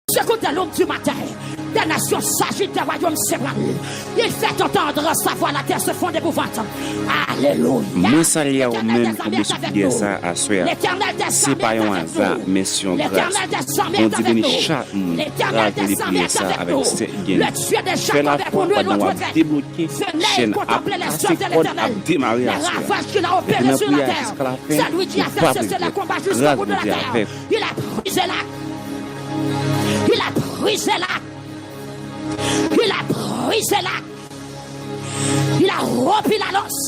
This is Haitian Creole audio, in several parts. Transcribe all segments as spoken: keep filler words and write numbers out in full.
secours des loups du matin. Des nations s'agitent, des royaumes s'ébranlent. Il fait entendre sa voix, la terre se fond d'épouvante. Alléluia. Mwen salye w menm ou sou priyè sa aswè a. Se pa yon aza, men se yon gras. Bondye beni chak moun. Gras li priyè sa avèk sè gen. Fè lafwa pandan w ap debloke chèn ap kase, kòd ap demare aswè a. Depi nan priyè a jiska lafen, ou pa prete. Gras Bondye avèk. Il a brisé l'arc. Il a brisé l'arc. Il a brisé l'arc. Il a rompu la lance.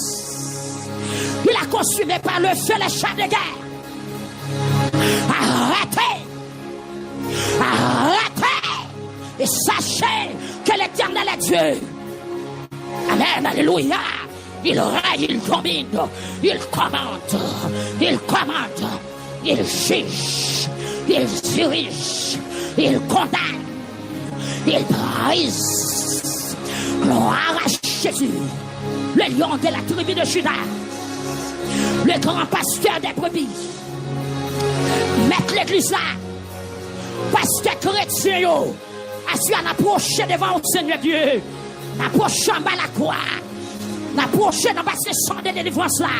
Il a consumé par le feu les chars de guerre. Arrêtez. Arrêtez. Et sachez que l'Éternel est Dieu. Amen. Alléluia. Il règne, il domine, il commande, il commande, il juge, il dirige, il condamne, il brise. Gloire à Jésus, le lion de la tribu de Juda, le grand pasteur des brebis, mèt legliz la, pastè kretyen yo, aswè a n apwoche devan w, Senyè Dye. N apwoche anba lakwa. N apwoche nan basen san de delivrans la.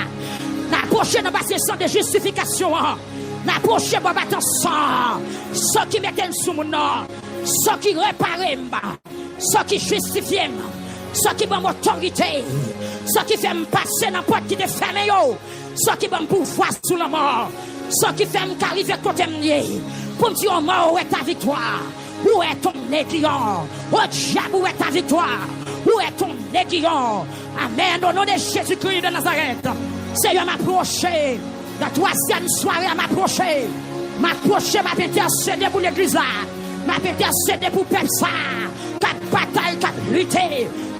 N apwoche nan basen san de jistifikasyon an. N apwoche bò batan san an. San ki mete n sou moun nan. San ki repare m. San ki jistifye m. San ki ban m otorite. San ki fè m pase nan pòt ki te fèmen yo. Sa ki ban m pouvwa sou lanmò. Sa ki fè m ka rive kote m ye. Pou m di, o mò, où est ta victoire? Où est ton aiguillon? O dyab, où est ta victoire? Où est ton aiguillon? Amèn. O non de Jezikri de Nazarèt. Seyè, m apwoche. Nan twazyèm sware a, m apwoche. M apwoche, m ap entèsede pou legliz la. M ap entèsede pou pèp sa. K ap batay, k ap lite.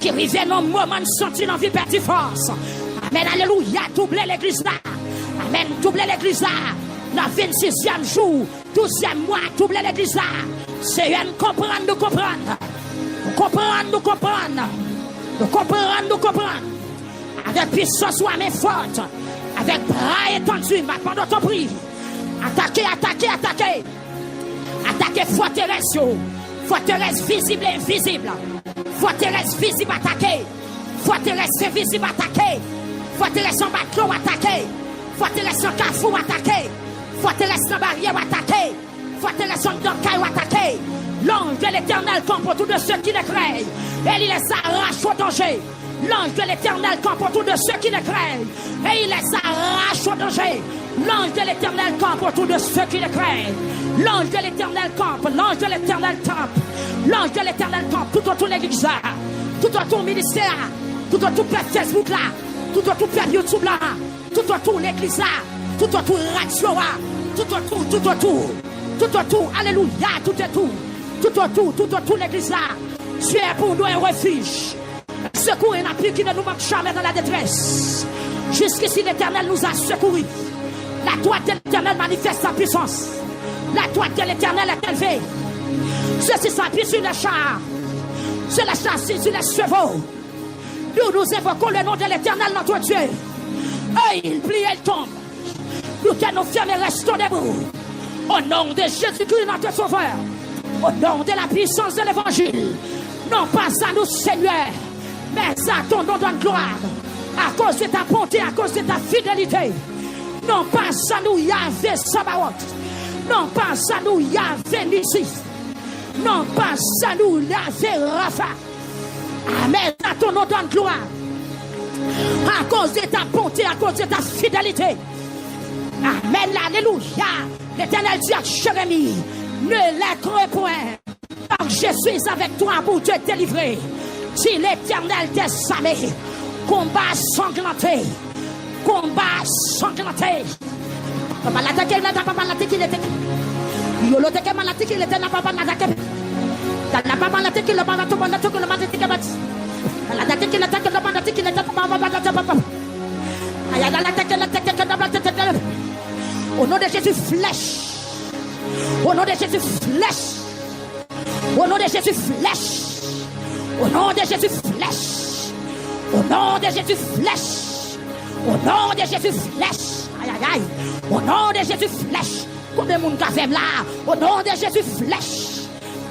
Ki rive nan moman n santi l anvi pèdi fòs. Amèn, alelouya, double legliz la. Amèn, double legliz la. Nan vennsizyèm jou, douzyèm mwa, double legliz la. Seyè, n konprann, nou konprann. Nou konprann, nou konprann. Nou konprann, nou konprann. Avèk pisans ou a men fòt, avèk bra etandi, m ap mande w tanpri. Atake, atake, atake. Atake fòterès yo. Fòterès vizib e envizib. Fòterès vizib atake. Fòterès envizib atake. Fòterès anba dlo atake. Fòterès nan kafou atake. Fòterès nan baryè atake. Fòterès anndan kay ou atake. L'ange de l'Éternel campe autour de ceux qui le craignent. Et il les arrache au danger. L'ange de l'Éternel campe autour de ceux qui le craignent. Et il les arrache au danger. L'ange de l'Éternel campe autour de ceux qui le craignent. L'ange de l'Éternel campe, l'ange de l'Éternel campe. L'ange de l'Éternel campe tout autour legliz la, tout autour ministè a, tout autour pèp Facebook la, tout autour pèp YouTube la, tout autour legliz la, tout autour radyo a, tout autour, tout autour, tout autour, alelouya, tout autour, tout autour, tout autour legliz la. Dieu est pour nous un refuge. Secours et un appui qui ne nous manque jamais dans la détresse. Jusqu'ici, l'Éternel nous a secourus. La droite de l'Éternel manifeste sa puissance. La droite de l'Éternel est élevée. Ceux-ci s'appuient sur les chars. Ceux les chars sur les chevaux. Nous, nous invoquons le nom de l'Éternel, notre Dieu. Et il plie et il tombe. Nous tenons ferme et restons debout. Au nom de Jésus-Christ, notre Sauveur. Au nom de la puissance de l'Évangile. Non pas à nous, Seigneur, mais à ton nom donne gloire. À cause de ta bonté, à cause de ta fidélité. Non pas à nous, Yahvé Sabaoth. Non pas à nous, Yahvé Nissi. Non pas à nous, Yahvé Rapha. Amèn. À ton nom donne gloire. À cause de ta bonté, à cause de ta fidélité. Amèn. Alelouya. L'Éternel dit à Jérémie, ne les crains point, car je suis avec toi pour te délivrer, dit l'Éternel des armées. Combat sanglanté. Combat sanglanté. Papa la teke na papa la teke le teke. Yo lo teke ma la teke le teke na papa la teke. Da la papa la teke le papa to la teke le ma teke ba. La teke la teke le papa la teke le teke papa la teke papa. Aya la teke la teke na la teke. Au nom de Jésus, flèche. Au nom de Jésus, flèche. Au nom de Jésus, flèche. Au nom de Jésus, flèche. Au nom de Jésus, flèche. Au nom de Jésus, flèche. Ay, ay, ay. Au nom de Jésus, flèche. Konbyen moun k avè m la? Au nom de Jésus, flèche.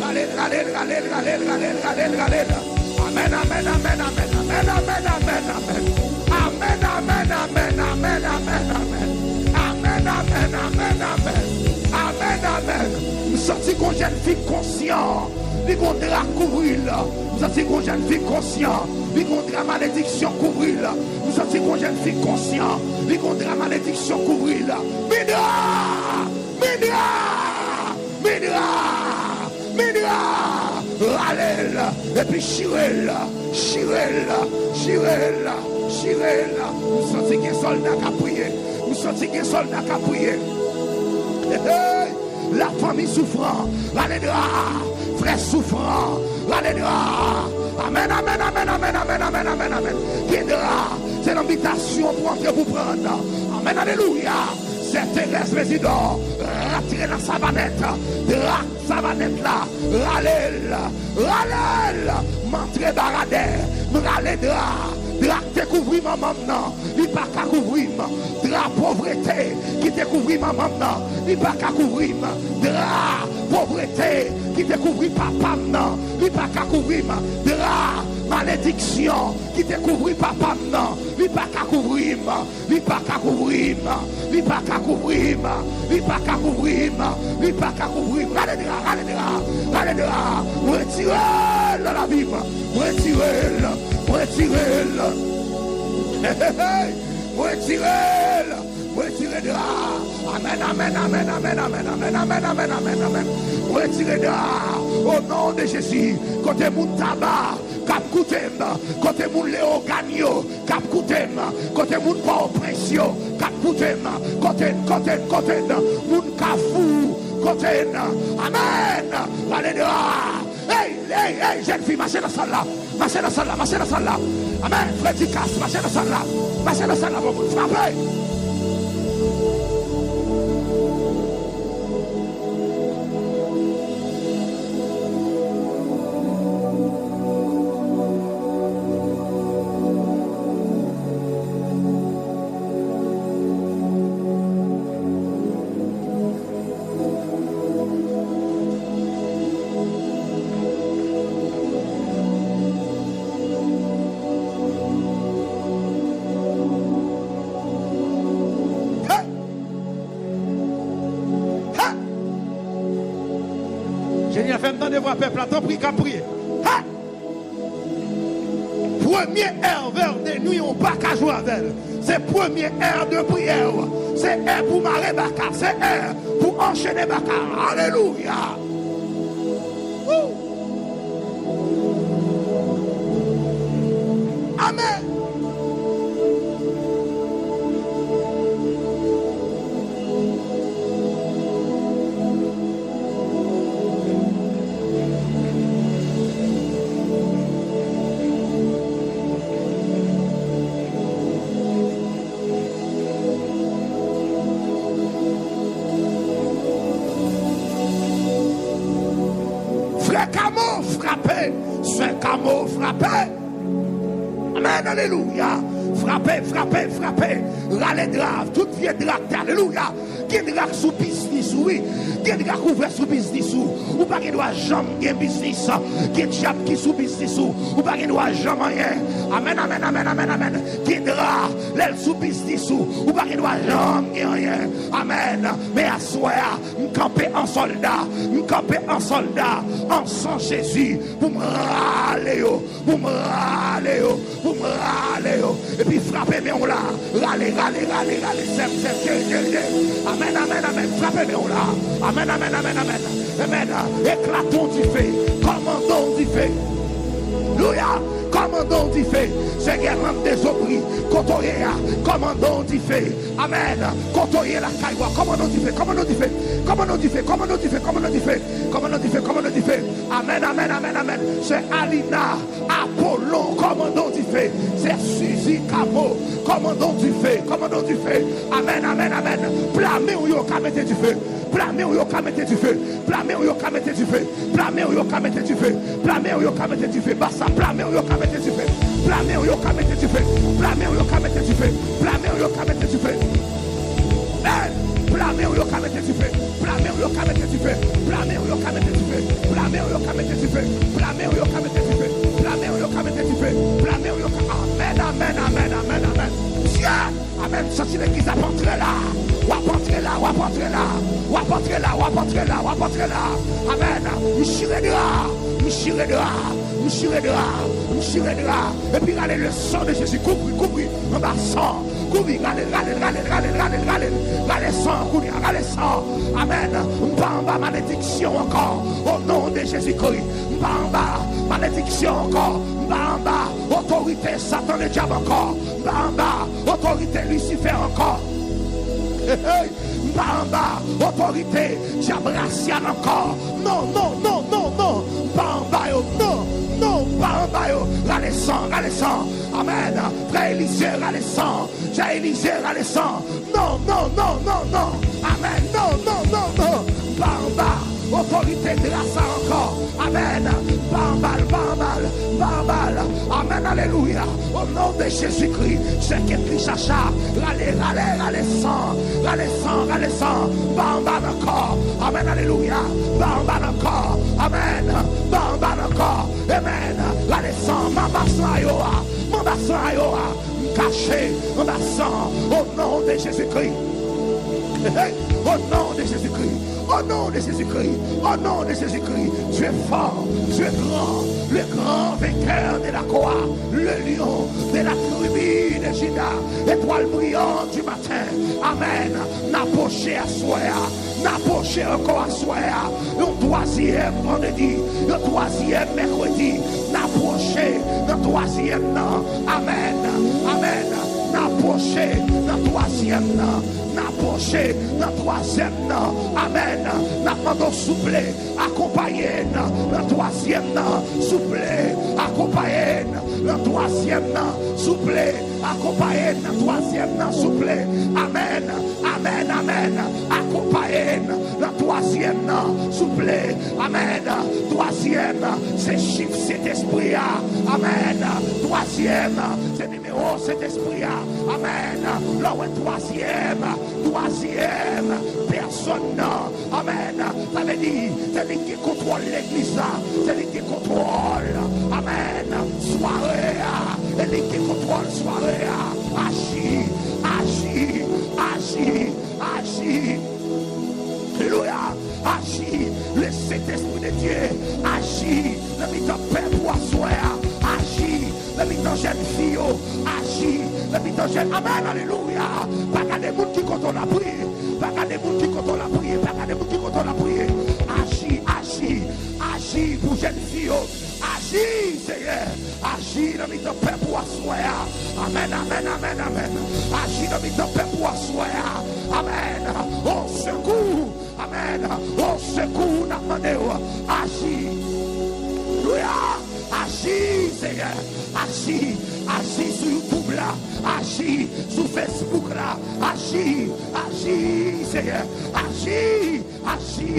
Rale l, rale l, rale l, rale l, rale l, rale l, rale l. Amèn, amèn, amèn, amèn, amèn, amèn, amèn, amèn. Amèn, amèn, amèn, amèn, amèn, amèn. Amèn, amèn, amèn, amèn. Amèn, amèn. M santi gon jèn fi konsyan. Li gon dra kouvri l. M santi gon jèn fi konsyan. Li gon dra malediksyon kouvri l. M santi gon jèn fi konsyan. Li gon dra malediksyon kouvri l. Midra! Midra! Midra! Midra! Rale l! Epi chire l! Chire l! Chire l! Chire l! M santi gen sòlda k ap priye. M santi gen sòlda k ap priye. Hey, hey! Lafanmi soufran, rale dra. Frè soufran, rale dra. Amèn, amèn, amèn, amèn, amèn, amèn, amèn, amèn. Gen dra, se nan bitasyon pou antre pou pran. Amèn, alelouya. Sè Terèz Mezidò, rantre nan savanèt. Dra savanèt la, rale l, rale l. M antre Baradè, m rale dra. Dra k te kouvri manman m nan, li pa ka kouvri m. Dra povrete ki te kouvri manman m nan, li pa ka kouvri m. Dra povrete ki te kouvri papa m nan, li pa ka kouvri m. Dra Malediksyon ki te kouvri papa m nan, li pa ka kouvri m, li pa ka kouvri m, li pa ka kouvri m, li pa ka kouvri m, li pa ka kouvri m. Rale dra, rale dra, rale dra. Mwen retire l nan lavi m. Mwen retire l, mwen retire l. Hey, hey, hey. Mwen retire l. Mwen retire dra. Amèn, amèn, amèn. Mwen retire dra. O non de Jezi. Kote moun taba k ap koute m. Kote moun Leyogàn yo k ap koute m. Kote moun Pòtoprens yo k ap koute m. Kote n, kote n, kote n. Moun Kafou, kote n. Amèn. Rale dra. Hey, hey, hey, jèn fi, mache nan sal la. Mache nan sal la, mache nan sal la. Amèn. Fredikas, mache nan sal la. Mache nan sal la, bon moun. Frape. Hey! Hey! Senyè, fè m tande vwa pèp la, tanpri, k ap priye. Hey! Premye è vè de nwi, ou pa ka jwe avè l. Se premye è de priyè w. Se è pou mare baka. Se è pou anchene baka. Alelouya. Woo! Amèn. Frè Kamo, frape! Sè Kamo, frape! Amèn, alelouya. Frape, frape, frape. Rale dra, tout vye dra k te, alelouya. Gen dra k sou biznis ou, wi. Gen dra k ouvè sou biznis ou. Ou pa gen dwa janm gen biznis. Gen dyab ki sou biznis ou. Ou pa gen dwa janm anyen. Amèn, amèn, amèn, amèn, amèn. Gen dra, lè l sou biznis ou. Ou pa gen dwa janm gen anyen. Amèn. Men aswè a, m kanpe an sòlda. M kanpe an sòlda. An san Jezi. Pou m rale yo. Pou m rale yo, pou m rale yo. Epi frape men w la. Rale, rale, rale, rale. Sèm, sèm, cheri, cheri, cheri. Amèn, amèn, amèn. Frape men w la. Amèn, amèn, amèn, amèn. Amèn. Eklate yon dife. Kòmande yon dife. Louya. Kòmande yon dife. Se Gèland Dezobri. Kote w ye a. Kòmande yon dife. Amèn. Kote w ye lakay ou a. Kòmande yon dife. Kòmande yon dife. Kòmande yon dife. Kòmande yon dife. Kòmande yon dife. Kòmande yon dife. Kòmande yon dife. Amèn, amèn, amèn, amèn. Se Alina. Apolon, kòmande yon dife. Se Suzy Kamo, kòmande yon dife, kòmande yon dife. Amèn, amèn, amèn. Pla men w yo ka mete dife. Pla men w yo ka mete dife. Pla men w yo ka mete dife. Pla men w yo ka mete dife. Pla men w yo ka mete dife. Basa, pla men w yo ka mete dife. Pla men w yo ka mete dife. Pla men w yo ka mete dife. Pla men w yo ka mete dife. Amèn. Pla men w yo ka mete dife. Pla men w yo ka mete dife. Pla men w yo ka mete dife. Pla men w yo ka mete dife. Pla men w yo ka mete dife. Pla men w yo ka mete dife. Pla men w yo ka. Amèn, amèn, amèn, amèn, amèn. Dye! Amèn. Santi legliz ap antre la. W ap antre la, w ap antre la. W ap antre la, w ap antre la, w ap antre la. Amèn. M chire dra. M chire dra. M chire dra. M chire dra. Epi rale le sang de Jésus. Kouvri, kouvri. Anba san. Kouvri, rale, rale, rale, rale, rale, rale, rale san, kounye a, rale san. Amèn. M pa anba malediksyon ankò. O non de Jezikri. M pa anba malediksyon ankò. M pa anba otorite Satan Ledyab ankò. M pa anba otorite Lisifè ankò. Hey, hey. M pa anba otorite dyab rasyal ankò. Non, non, non, non, non. M pa anba yo. Non, non, m pa anba yo. Rale san, rale san. Amèn. Frè Elize, rale san. Frè Elize, rale san. Non, non, non, non, non. Amèn. Non, non, non, non. M pa anba otorite dra sa ankò. Amèn. M pa anba l, m pa anba l, m pa anba l. Amèn. Alelouya. O non de Jezikri, sèkèt li chacha. Rale, rale, rale san. Rale san, rale san. M pa anba l ankò. Amèn. Alelouya. M pa anba l ankò. Amèn. M pa anba l ankò. Amèn. Rale san. M anba San a yo a, m anba san a yo a, m kache anba san, o non de Jezikri. Hey, o non de Jezikri, o non de Jezikri, o non de Jezikri. Dieu fort, Dieu grand, le grand vainqueur de la croix, le lion de la tribu de Juda, étoile brillante du matin. Amèn. N apwoche aswè a. N apwoche ankò aswè a. Yon twazyèm vandredi, yon twazyèm mèkredi. N apwoche nan twazyèm nan. Amèn. Amèn. N apwoche nan twazyèm nan. N apwoche nan twazyèm nan. Amèn. N ap mande w souple. Akonpaye n nan twazyèm nan, souple. Akonpaye n nan twazyèm nan, souple. Akonpaye n nan twazyèm nan, souple. Amèn, amèn, amèn. Akonpaye n nan twazyèm nan, souple. Amèn. Twazyèm, se chif Sentespri a. Amèn. Twazyèm, se nimewo Sentespri a. Amèn. Lè w wè twazyèm, twazyèm pèsòn nan. Amèn. Sa vle di, se li ki gen kontwòl legliz la. Se li ki gen kontwòl, amèn, sware a. E li ki gen kontwòl sware a. Aji, aji, aji, aji. Alelouya. Aji, le Saint-Esprit de Dieu. Aji nan mitan pèp ou aswè a. Aji nan mitan jèn fi yo. Aji nan mitan jèn. Amèn, alelouya. Pa gade moun ki kote w la priye. Pa gade moun ki kote w la priye. Pa gade moun ki kote w la priye. Aji, aji, aji pou jèn fi yo. Aji, Seyè. Aji nan mitan pèp ou aswè a. Amèn, amèn, amèn, amèn. Aji nan mitan pèp ou aswè a. Amèn. O sekou. Amèn. O sekou, n ap mande w. Aji. Alelouya. Aji, Seyè. Aji. Aji sou YouTube la. Aji sou Facebook la. Aji. Aji, Seyè. Aji. Aji.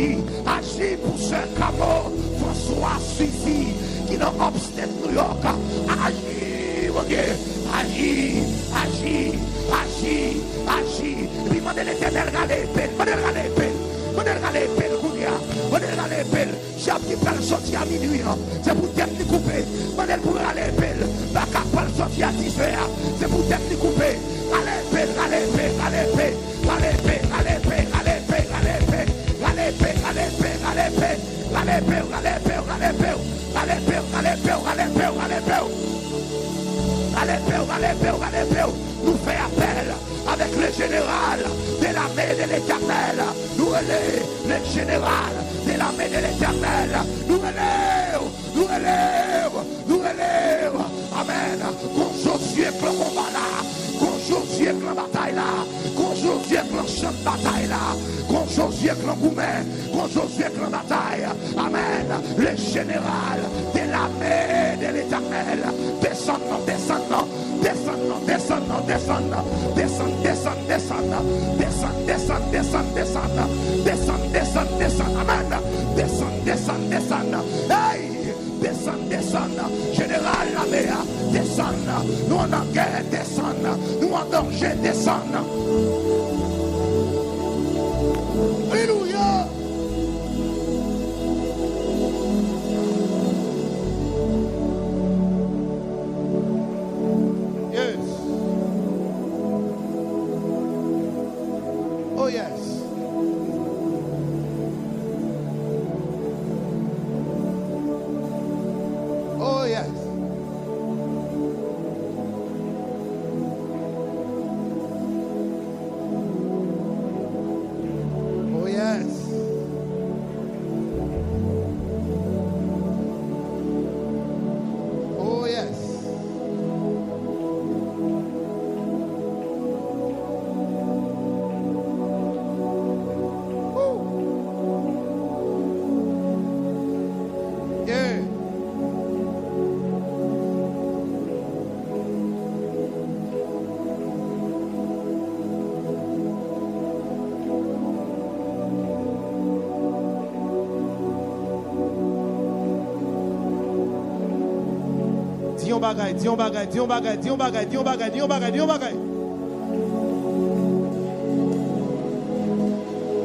Aji pou sè Kamo, François, Suzy, ki nan upstate New York. Aji, Bondye. Aji. Aji. Aji. Aji. Epi mande Letènèl rale epe l. Mande l rale epe l. Mande l rale epe l kounye a. Mande l rale epe l. Dyab ki pral sòti a minui an, se pou tèt li koupe. Mande l pou rale epe l. Baka pral sòti a dizè a, se pou tèt li koupe. Rale epe l, rale epe l, rale epe l. Rale epe, rale epe, rale epe. Rale epe, rale epe, rale epe. Rale epe, rale epe, rale epe. Rale epe, rale epe, rale epe, rale epe. Rale epe, rale epe, rale epe. Nou fè apèl avec le général de l'armée de l'Éternel. Nou rele le général de l'armée de l'Éternel. Nou rele w, nou rele w, nou rele w. Amèn. Kon Jozye k lan konba la. Kon Jozye k lan batay la. Kon Jozye k lan chan batay la. Kon Jozye k lan goumen. Kon Jozye k lan batay. Amèn. Le général de l'armée de l'Éternel. Desann non, desann non. Desann non, desann non, desann non. Desann, desann, desann. Desann, desann, desann, desann. Desann, desann, desann. Amèn. Desann, desann, desann. Hey! Desann, desann. Jeneral lame a, desann. Nou an gè, desann. Nou an danje, desann. Alelouya! Yes. Oh yes. Oh yes. Oh yes. Oh yes. Woo. Yeah. Di yon bagay, di yon bagay, di yon bagay, di yon bagay, di yon bagay, di yon bagay, di yon bagay, di yon bagay.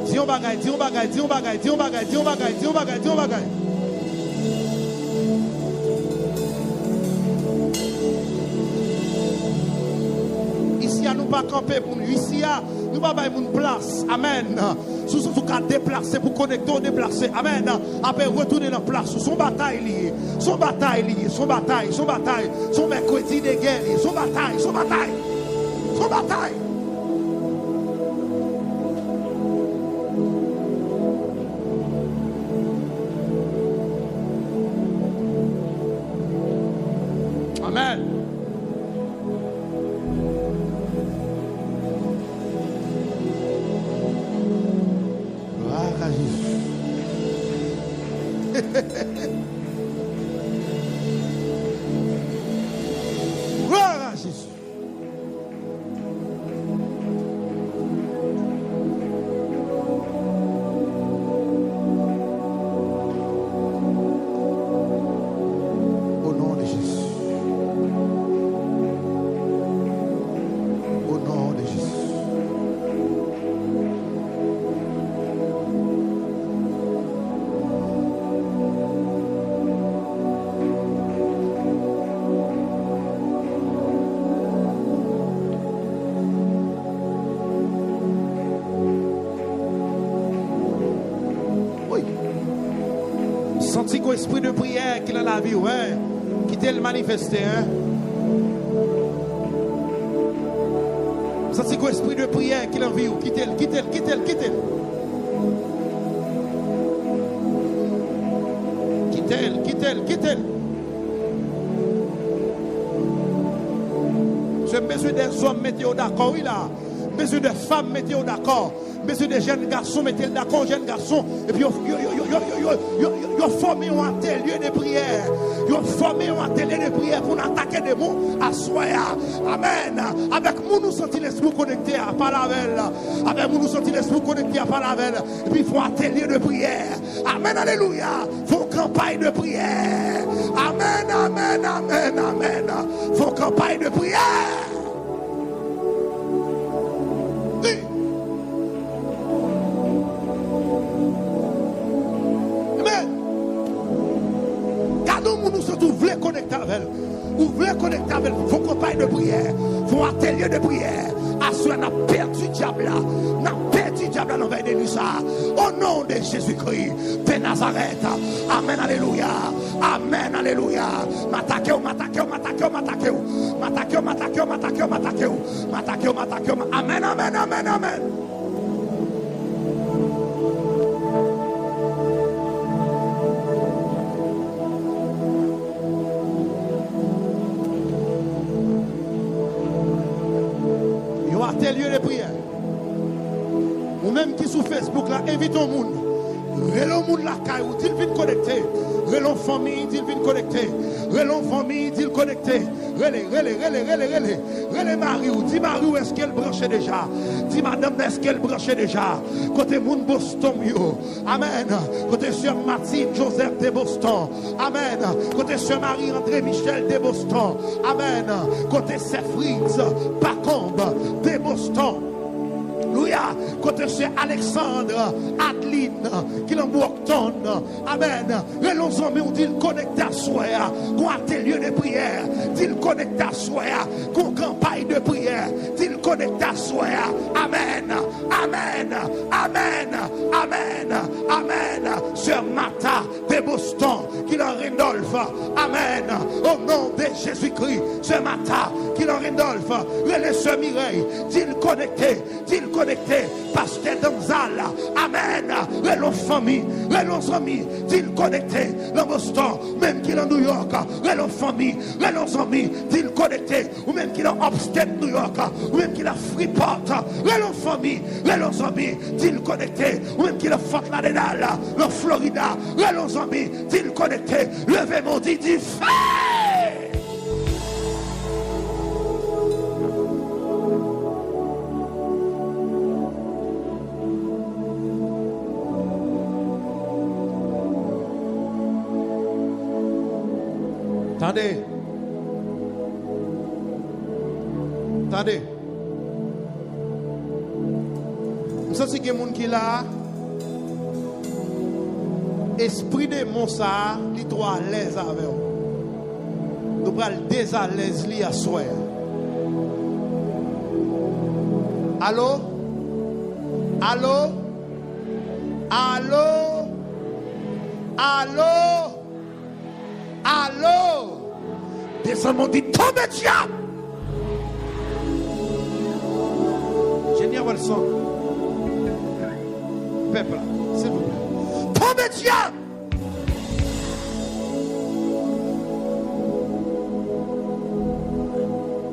Di yon bagay, di yon bagay, di yon bagay, di yon bagay, di yon bagay, di yon bagay, di yon bagay. pa kanpe moun isi a, nou pa bay moun plas. Amèn. Si w santi w ka deplase pou konekte w, deplase. Amèn. Apre retounen nan plas ou. Se yon batay li ye. Se yon batay li ye. Se yon batay. Se yon batay. Se yon mèkredi de gè li ye. Se yon batay. Se yon batay. Se yon batay. Amèn. Gloire à Jésus. Gloire à Jésus. Au nom de Jésus. Au nom de Jésus. Wi. Santi gon espri de priyè ki nan lavi w, en. Kite l manifeste, en. Santi gon espri de priyè ki nan vi w. Kite l, kite l, kite l, kite l. Kite l, kite l, kite l. Se m bezwen de zòm mete yo dakò, wi, la. M bezwen de fanm mete yo dakò. M bezwen de jèn gason mete l dakò, jèn gason. Epi yo, yo, yo fòme yon atelye de priyè. Yo fòme yon atelye de priyè pou n atake demon aswè a. Amèn. Avèk moun ou santi lespri w konekte a, pale avè l. Avèk moun ou santi lespri w konekte a, pale avè l. Epi fè yon atelye de priyè. Amèn, alelouya. Fè yon kanpay de priyè. Amèn, amèn, amèn, amèn. Fè yon kanpay de priyè. Wi. Amèn. Gade yon moun ou santi w vle konekte avè l. Ou vle konekte avè l. Fè yon kanpay de priyè. Fè yon atelye de priyè. Aswè n ap pèdi dyab la. N ap pèdi dyab la nan vèy de nwi sa a. O non de Jezikri de Nazarèt. Amèn, alelouya. Amèn, alelouya. M atake w, m atake w, m atake w, m atake w. M atake w, m atake w, m atake w, m atake w. M atake w, m atake w, m- Amèn, amèn, amèn, amèn. Yon atelye de priyè. Ou menm ki sou Facebook la, envite yon moun. Rele yon moun lakay ou, di l vin konekte. Rele yon fanmi, di l vin konekte. Rele yon fanmi, di l konekte. Rele, rele, rele, rele, rele. Rele mari w, di mari w èske l branche deja. Di madanm nan èske l branche deja. Kote moun Boston yo. Amèn. Kote sè Martine Joseph de Boston. Amèn. Kote sè Marie André Michel de Boston. Amèn. Kote sè Fritz Pacombe de Boston. Alelouya. Kote sè Alexandre Adeline ki nan Brockton. Amèn. Rele yon zanmi w, di l konekte aswè a. Gon atelye de priyè. Di l konekte aswè a. Gon kanpay de priyè. Di l konekte aswè a. Amèn. Amèn. Amèn. Amèn. Amèn. Sè Martha de Boston, ki nan Randolph. Amèn. O non de Jezikri, sè Martha, ki nan Randolph, rele sè Mireille, di l konekte, di l konekte, pastè Danzal. Amèn. Rele yon fanmi, rele yon zanmi, di l konekte, nan Boston, menm ki nan New York, rele yon fanmi, rele yon zanmi, di l konekte, ou menm ki nan Upstate New York, ou menm ki nan Freeport, rele yon fanmi, rele yon zanmi, di l konekte, ou menm ki nan Fort Lauderdale, nan Florida, rele yon zanmi, di l konekte, leve men w, di, dife! Tande. Tande. M santi gen moun ki la a. Espri demon sa a, li twò alèz avè w. Nou pral dezalèz li aswè a. Alo? Alo? Alo? Alo? Alo? Desann men w, di, tonbe dyab! Jenya Wilson. Pèp la, silvouplè. Tonbe dyab!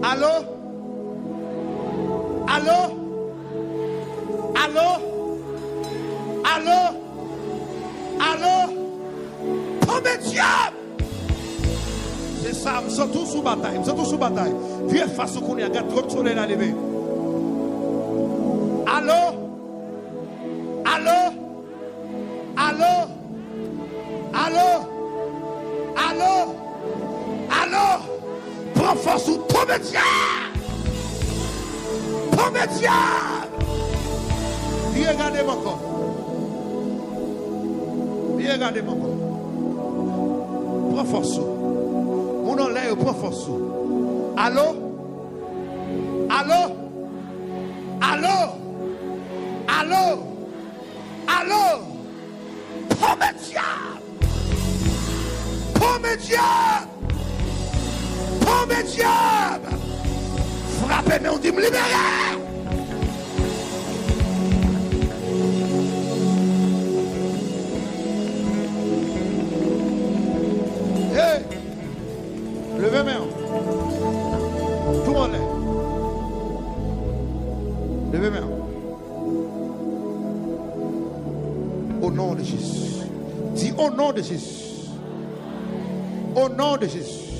Alo? Alo? Alo? Alo? Alo? Tonbe dyab! Se sa, m santi w sou batay, m santi w sou batay. Vire fas ou kounye a, gad twòp solèy la leve. Alo? Alo? Alo? Alo? Alo? Alo? Pran fòs ou, tonbe dyab! Tonbe dyab! Vire gade m ankò. Vire gade m ankò. Pran fòs ou. Moun anlè yo, pran fòs ou. Alo? Alo? Alo? Alo? Alo? Tonbe dyab! Tonbe dyab! Tonbe dyab! Frape men w, di m libere! Hey! Leve men w. Tou anlè. Leve men w. Au nom de Jésus. Di, au nom de Jésus. Au nom de Jésus.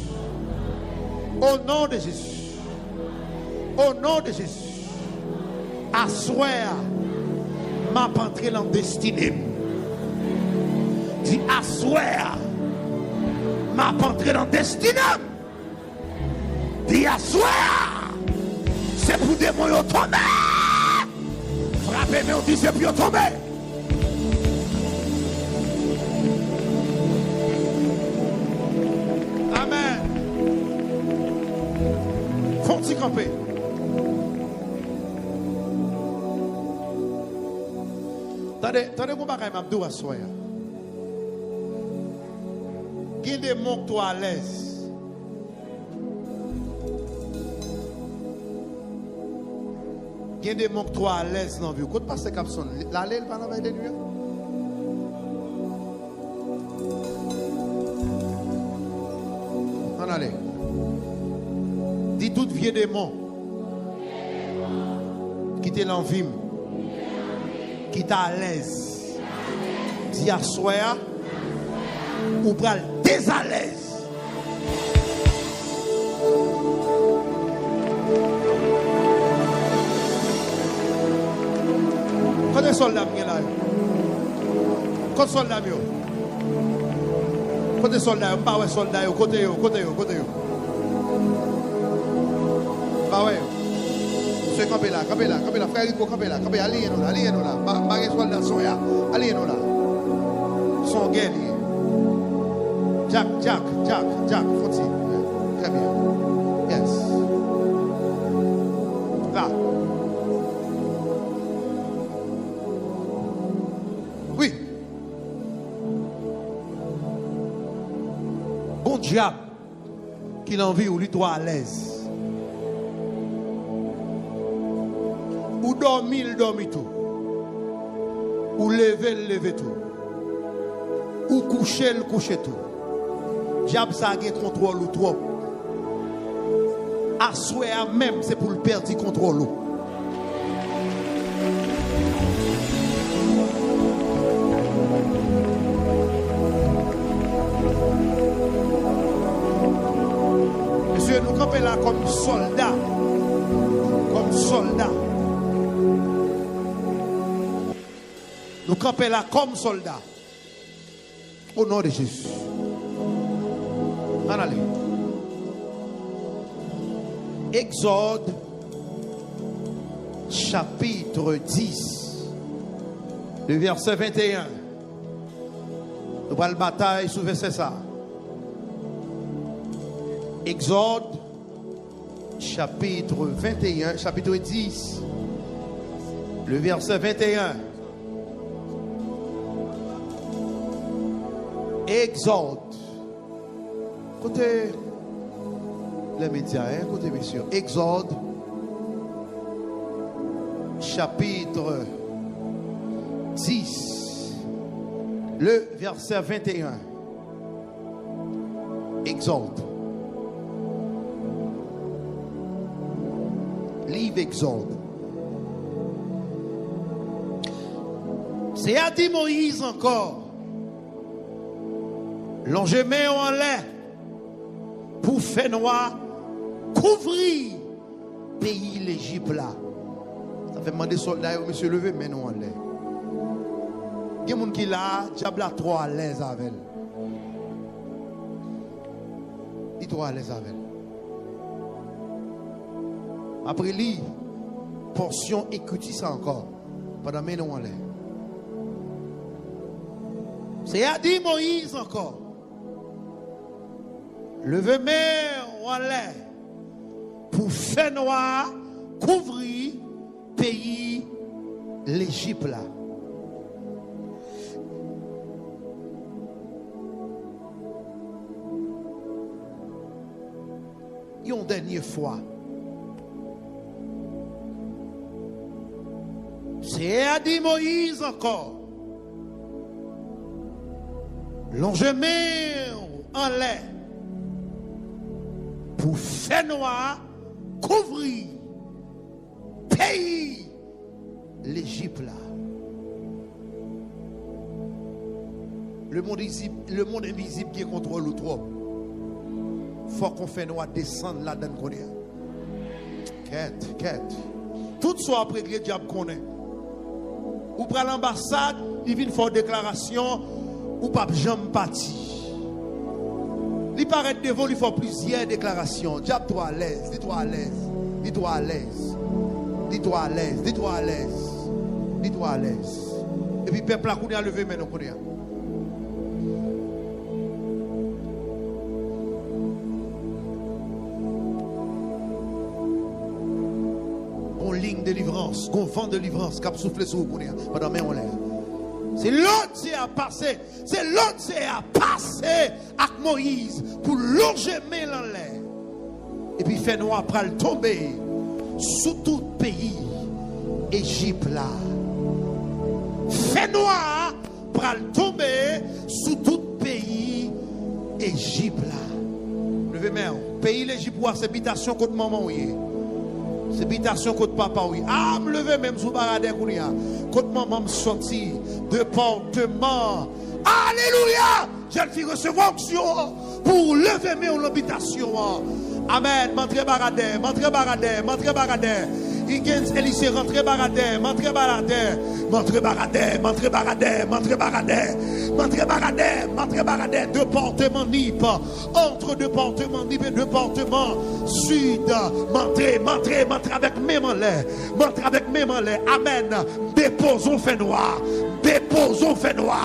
Au nom de Jésus. Au nom de Jésus. Aswè a, m ap antre nan destine m. Di, aswè a, m ap antre nan destine m. Di, aswè a, se pou demon yo tonbe. Frape men w, di, se pou yo tonbe. Amèn. Fè yon ti kanpe. Tande, tande yon bagay m ap di w aswè a. Gen de moun k twò alèz. Gen de moun k twò alèz nan vi w. Kot pastè k ap sonn? L ale, l pa nan vèy de nwi an? Ann ale. Di tout vye demon ki te nan vi m, ki t alèz. Di aswè a, ou pral dezalèz. Kote sòlda m gen la yo? Kote sòlda m yo? Kote sòlda yo? M pa wè sòlda yo. Kote yo? Kote yo? Kote yo? M pa wè yo. Mesye, kanpe la, kanpe la, kanpe la. Frè Rico, kanpe la, kanpe. Aliyen nou la, aliyen nou la. M pa, m pa gen sòlda sou ya. Aliyen nou la. Se yon gè li ye. Dyak, dyak, dyak, dyak. Fon ti. Trè byen. Yes. La. Wi. Gon dyab ki nan vi w, li twò alèz. Ou dòmi, l dòmi tou. Ou leve, l leve tou. Ou kouche, l kouche tou. Dyab sa a gen kontwòl ou twòp. Aswè a menm, se pou l pèdi kontwòl ou. Mesye, nou kanpe la kòm sòlda. Kòm sòlda. Nou kanpe la kòm sòlda. Au nom de Jésus. Ann ale. Exode, chapitre dix, le verset vingt et un. Nou pral batay sou vèsè sa. Exode, chapitre vingt et un, chapitre dix, Le verset vingt et un. Exode. Kote les médias, hein? Kote mesye? Exode, chapitre dix, le verset vingt et un. Exode. Liv Exode. Seyè a di Moyiz ankò, lonje men w anlè pou fènwa kouvri peyi Lejip la. Sa fè m mande sòlda yo, mesye, leve men nou anlè. Gen moun ki la, dyab la twò alèz avè l. Li twò alèz avè l. M ap reli pòsyon ekriti sa ankò, pandan men nou anlè. Seyè a di Moyiz ankò, leve men w anlè pou fènwa a kouvri peyi Lejip la. Yon dènye fwa. Seyè a di Moyiz ankò, lonje men w anlè pou fènwa a kouvri peyi Lejip la. Lemonn envizib, lemonn envizib gen kontwòl ou twòp. Fòk yon fènwa desann ladann kounye a. Kèt, kèt. Tout sa w ap regle, dyab konnen. Ou pral anbasad, li vin fè w deklarasyon, ou p ap janm pati. Li parèt devan w, li fè w plizyè deklarasyon. Dyab twò alèz, li twò alèz, li twò alèz, li twò alèz, li twò alèz, li twò alèz. Epi pèp la kounye a leve men nou kounye a. Gon liy delivrans, gon van delivrans k ap soufle sou ou kounye a, pandan men w anlè a. Se lòd Seyè a pase, se lòd Seyè a pase ak Moyiz pou lonje men l anlè. Epi fènwa a pral tonbe sou tout peyi Ejip la. Fènwa a pral tonbe sou tout peyi Ejip la. Leve men w. Peyi Lejip ou a, se bitasyon kot manman w ye. Se bitasyon kot papa w ye. A, m leve men m sou baradè kounye a. Kot manman m sòti, depòteman. Alelouya! Jèn fi, resevwa onksyon an pou w leve men w nan bitasyon an. Amèn. M antre baradè, m antre baradè, m antre baradè. Higgins Elise, rantre baradè, m antre baradè. M antre baradè, m antre baradè, m antre baradè. M antre baradè, m antre baradè. Depòteman Nip, ant depòteman Nip e depòteman Sid. M antre, m antre, m antre avèk men m anlè. M antre avèk men m anlè. Amèn. Depoze yon fènwa. Depoze yon fènwa.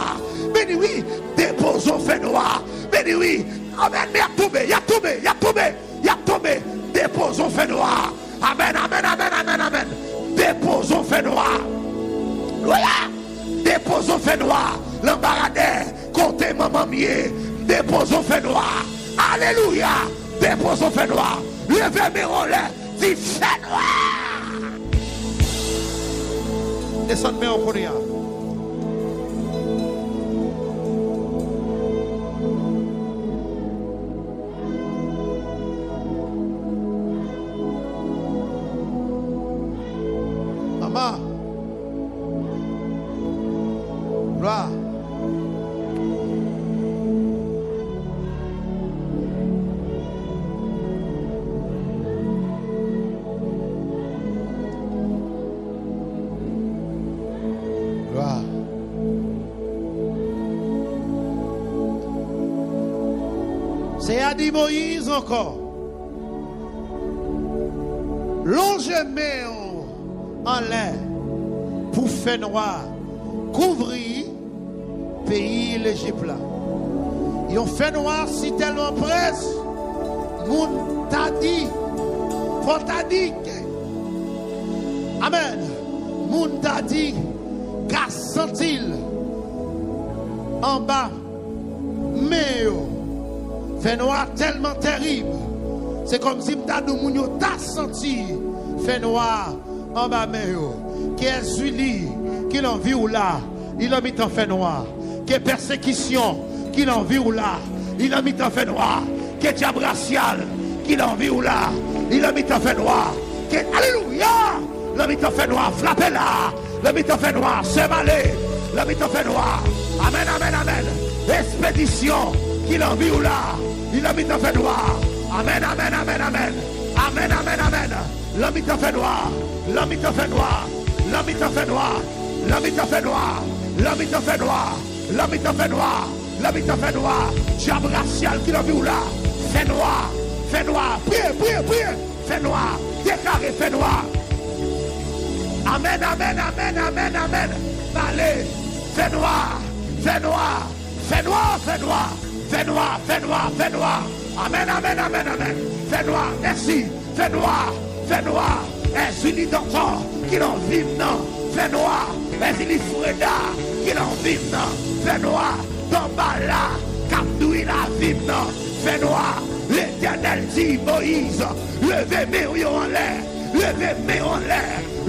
Beni wi. Depoze yon fènwa. Beni wi. Amèn. Men y ap tonbe, y ap tonbe, y ap tonbe, y ap tonbe. Depoze yon fènwa. Amèn, amèn, amèn, amèn, amèn. Depoze yon fènwa. Alelouya. Depoze yon fènwa. Nan baradè. Kote manman m ye. Depoze yon fènwa. Alelouya. Depoze yon fènwa. Leve men w anlè. Di fènwa! Desann men w kounye a. Mama. Glwa. Glwa. Seyè a di Moyiz ankò, lonje men w anlè pou fènwa kouvri peyi Lejip la. Yon fènwa si tèlman près, moun ta di, fò ta di ke, amèn, Moun ta di, ka santi l anba men yo. Fènwa tèlman tèrib, se kòmsi m ta di w moun yo ta santi fènwa anba men yo. Ke Èzili ki nan vi w la, li nan mitan fènwa. Ke pèsekisyon ki nan vi w la, li nan mitan fènwa. Ke dyab rasyal ki nan vi w la, li nan mitan fènwa. Ke, alelouya, nan mitan fènwa, frape la, nan mitan fènwa, sè m ale, nan mitan fènwa. Amèn, amèn, amèn. Espedisyon ki nan vi w la, li nan mitan fènwa. Amèn, amèn, amèn, amèn. Amèn, amèn, amèn. Nan mitan fènwa, nan mitan fènwa, nan mitan fènwa, nan mitan fènwa, nan mitan fènwa, nan mitan fènwa, nan mitan fènwa. Dyab rasyal ki nan vi w la, fènwa, fènwa, priye, priye, priye, fènwa, deklare fènwa. Amèn, amèn, amèn, amèn, amèn. Pale, fènwa, fènwa, fènwa, fènwa, fènwa, fènwa, fènwa. Amèn, amèn, amèn, amèn. Fènwa, mèsi. Fènwa, fènwa, Èzili Dòkò ki nan vi m nan. Fènwa, Èzili Freda ki nan vi m nan. Fènwa, Danbala k ap dwi lavi m nan. Fènwa, Letènèl di Moyiz, leve men w yo anlè, leve men w anlè,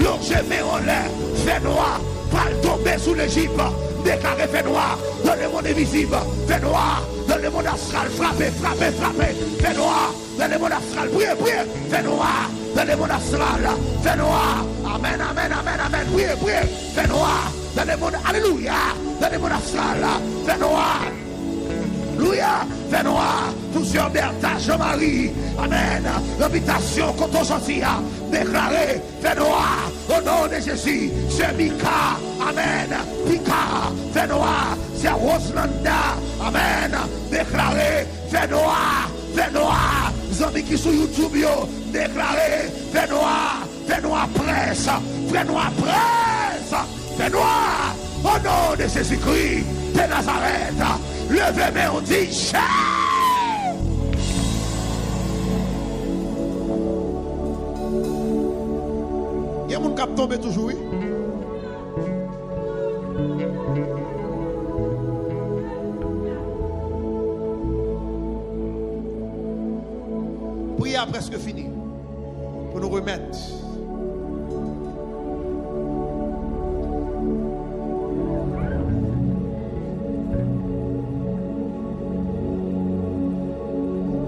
lonje men w anlè. Fènwa pral tonbe sou Lejip. Deklare fènwa dans le monde invisible. Fènwa dans le monde astral. Frape, frape, frape. Fènwa dans le monde astral. Priye, priye. Fènwa dans le monde astral. Fènwa. Amèn, amèn, amèn, amèn. Priye, priye. Fènwa dans le monde. Alelouya. Dans le monde astral. Fènwa. Alelouya. Fènwa. Pou sè Bertha Jean-Marie. Amèn. Nan bitasyon kote w sòti a. Deklare. Fènwa, o non de Jezi. Sè Mika, amèn. Pika, fènwa. Sè Roslanda, amèn. Deklare, fènwa, fènwa. Zanmi ki sou YouTube yo, deklare, fènwa, fènwa près, fènwa près, fènwa. O non de Jezikri de Nazarèt, leve men w, di, Jezi! Gen moun k ap tonbe toujou, wi. Priyè a prèske fini. Pou nou remèt.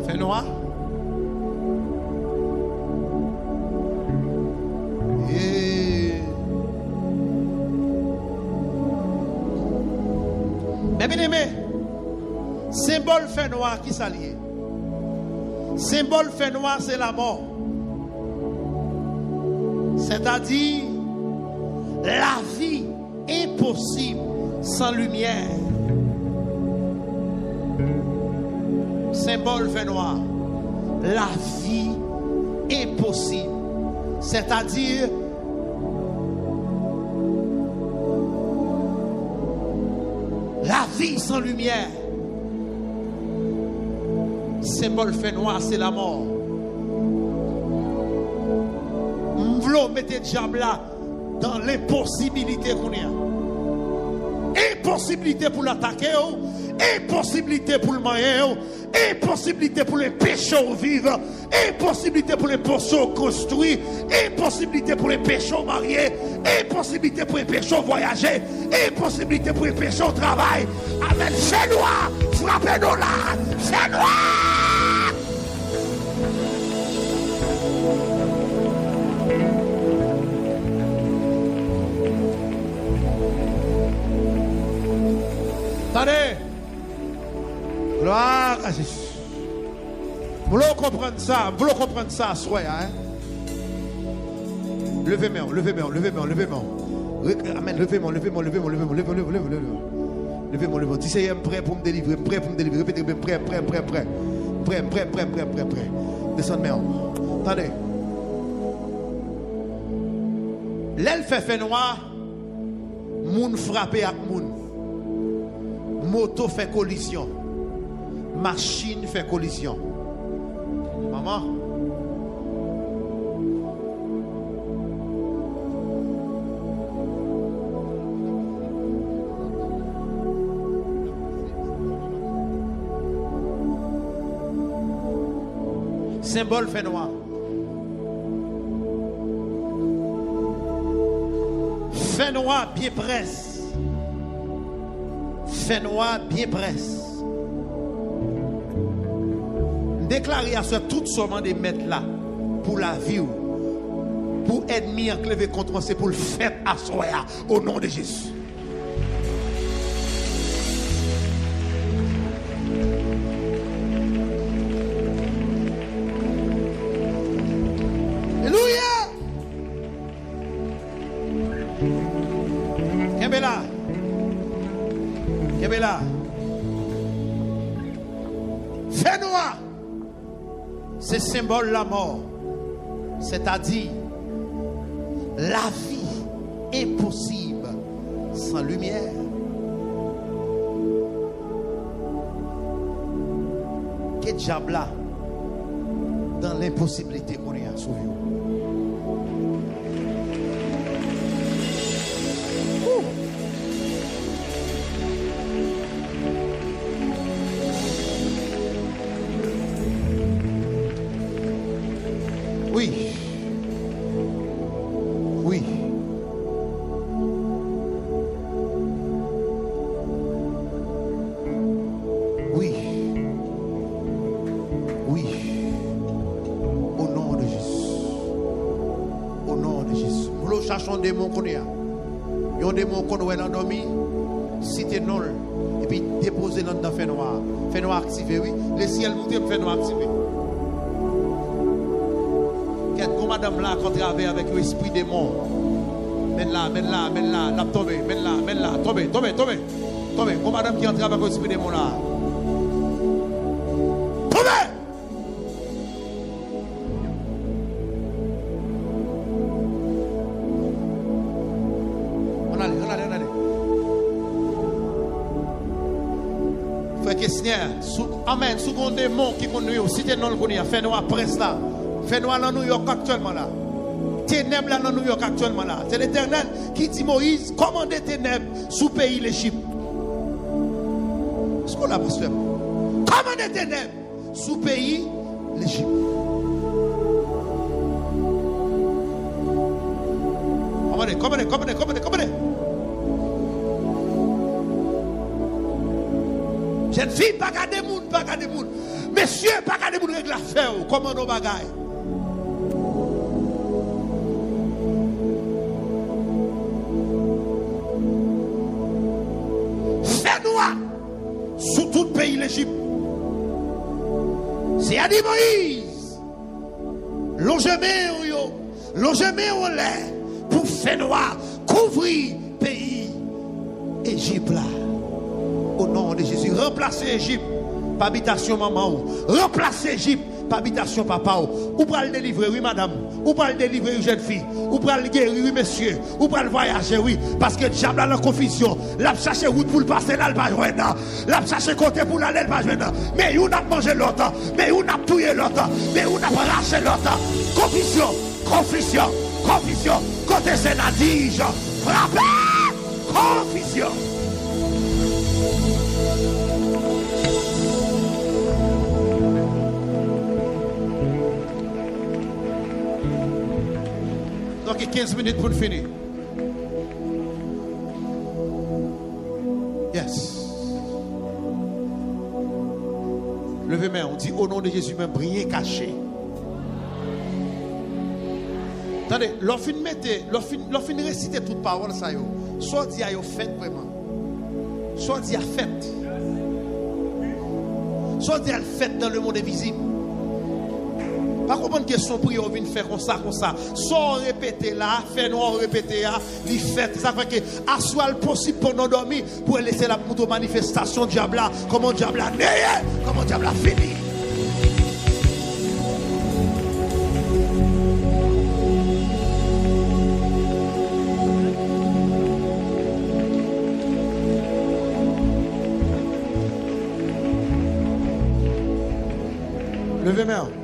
Fènwa. E men byeneme, senbòl fènwa, ki sa l ye? Senbòl fènwa, se lamò. Sètadi, lavi enposib san limyè. Senbòl fènwa, lavi enposib. Sètadi, lavi san limyè. Senbòl fènwa, se lamò. M vle w mete dyab la dan lenposibilite kounye a. Enposibilite pou l atake w, enposibilite pou l manyen w, enposibilite pou l enpeche w viv, enposibilite pou l enpeche w konstwi, enposibilite pou l enpeche w marye, enposibilite pou l enpeche w vwayaje, enposibilite pou l enpeche w travay. Amèn. Fènwa, frape nou la. Fènwa! Tande! Glwa a Jezi. M vle w konprann sa, m vle w konprann sa aswè a, en. Leve men w, leve men w, leve men w, leve men w. Re-, amèn, leve men w, leve men w, leve men w, leve men w, leve men w, leve men w, leve men w. Leve men w, leve men w. Di, Seyè, m prè pou m delivre, m prè pou m delivre. Repete, m prè, m prè, m prè, m prè. M prè, m prè, m prè, m prè, m prè, m prè. Desann men w. Tande. Lè l fè fènwa, moun frape ak moun. Moto fè kolizyon. Machin fè kolizyon. Manman. Senbòl fènwa. Fènwa byen près. Fènwa byen près. M deklare aswè tout sa w mande Mèt la pou lavi w, pou ènmi an k leve kont ou an, se pou l fèt aswè a, o non de Jezi. Alelouya! Kenbe la. Kenbe la. Fènwa. Se senbòl lamò, sètadi lavi enposib san limyè. Ke dyab la dan lenposiblite kounye a sou vi w. Woo! Wi. Wi. Wi. Wi. O non de Jezi. O non de Jezi. M vle w chache yon demon kounye a. Yon demon w konn wè nan dòmi, site non l, epi depoze l anndan fènwa a. Fènwa a aktive, wi. Lesyèl montre m fènwa a aktive. Kèt, gon madanm la k antrave avèk yon espri demon. Men l la, men l la, men l la, l ap tonbe, men l la, men l la, tonbe, tonbe, tonbe. Tonbe, gon madanm ki antrave avèk yon espri demon la. Tonbe! Ann ale, ann ale, ann ale. Frè Kesner, sou, amèn, sou gon demon ki konn nwi w, site non l kounye a, fènwa près la. Fènwa nan Nouyòk aktyèlman la. Tenèb la nan Nouyòk aktyèlman la. Se Letènèl ki di Moyiz, kòmande tenèb sou peyi Lejip. Èske w la, pastè m? Kòmande tenèb sou peyi Lejip. Kòmande, kòmande, kòmande, kòmande, kòmande. Jèn fi, pa gade moun, pa gade moun. Mesye, pa gade moun, regle afè w. Kòmande yon bagay. Fènwa sou tout peyi Lejip. Seyè a di Moyiz, lonje men w yo, lonje men w anlè pou fènwa kouvri peyi Ejip la. O non de Jezi, ranplase Ejip pa bitasyon manman w. Ranplase Ejip pa bitasyon papa w. Ou pral delivre, wi, madanm. Ou pral delivre, wi, jèn fi. Ou pral geri, wi, mesye. Ou pral vwayaje, wi. Paske dyab la nan konfizyon. L ap chache wout pou l pase la, l pa jwenn. L ap chache kote pou l ale, l pa jwenn. Men youn ap manje lòt. Men youn ap touye lòt. Men youn ap rache lòt. Konfizyon, konfizyon, konfizyon. Kote se ladij? Frape! Konfizyon. Donk, kenz minit pou n fini. Yes. Leve men w, di, o non de Jezi, men byen kache. Tande, lè w fin mete, lè w fin, lè w fin resite tout pawòl sa yo, sa w di a yo fèt vrèman. Sa w di a fèt. Sa w di a l fèt dans le monde invisible. Pa konprann kesyon priyè w vin fè konsa, konsa. Sa w repete la, fènwa w repete a, li fèt. Sa fè ke aswè a l posib pandan w dòmi, pou Lesyèl ap montre w manifestasyon dyab la, kòman dyab la neye, kòman dyab la fini. Leve men w.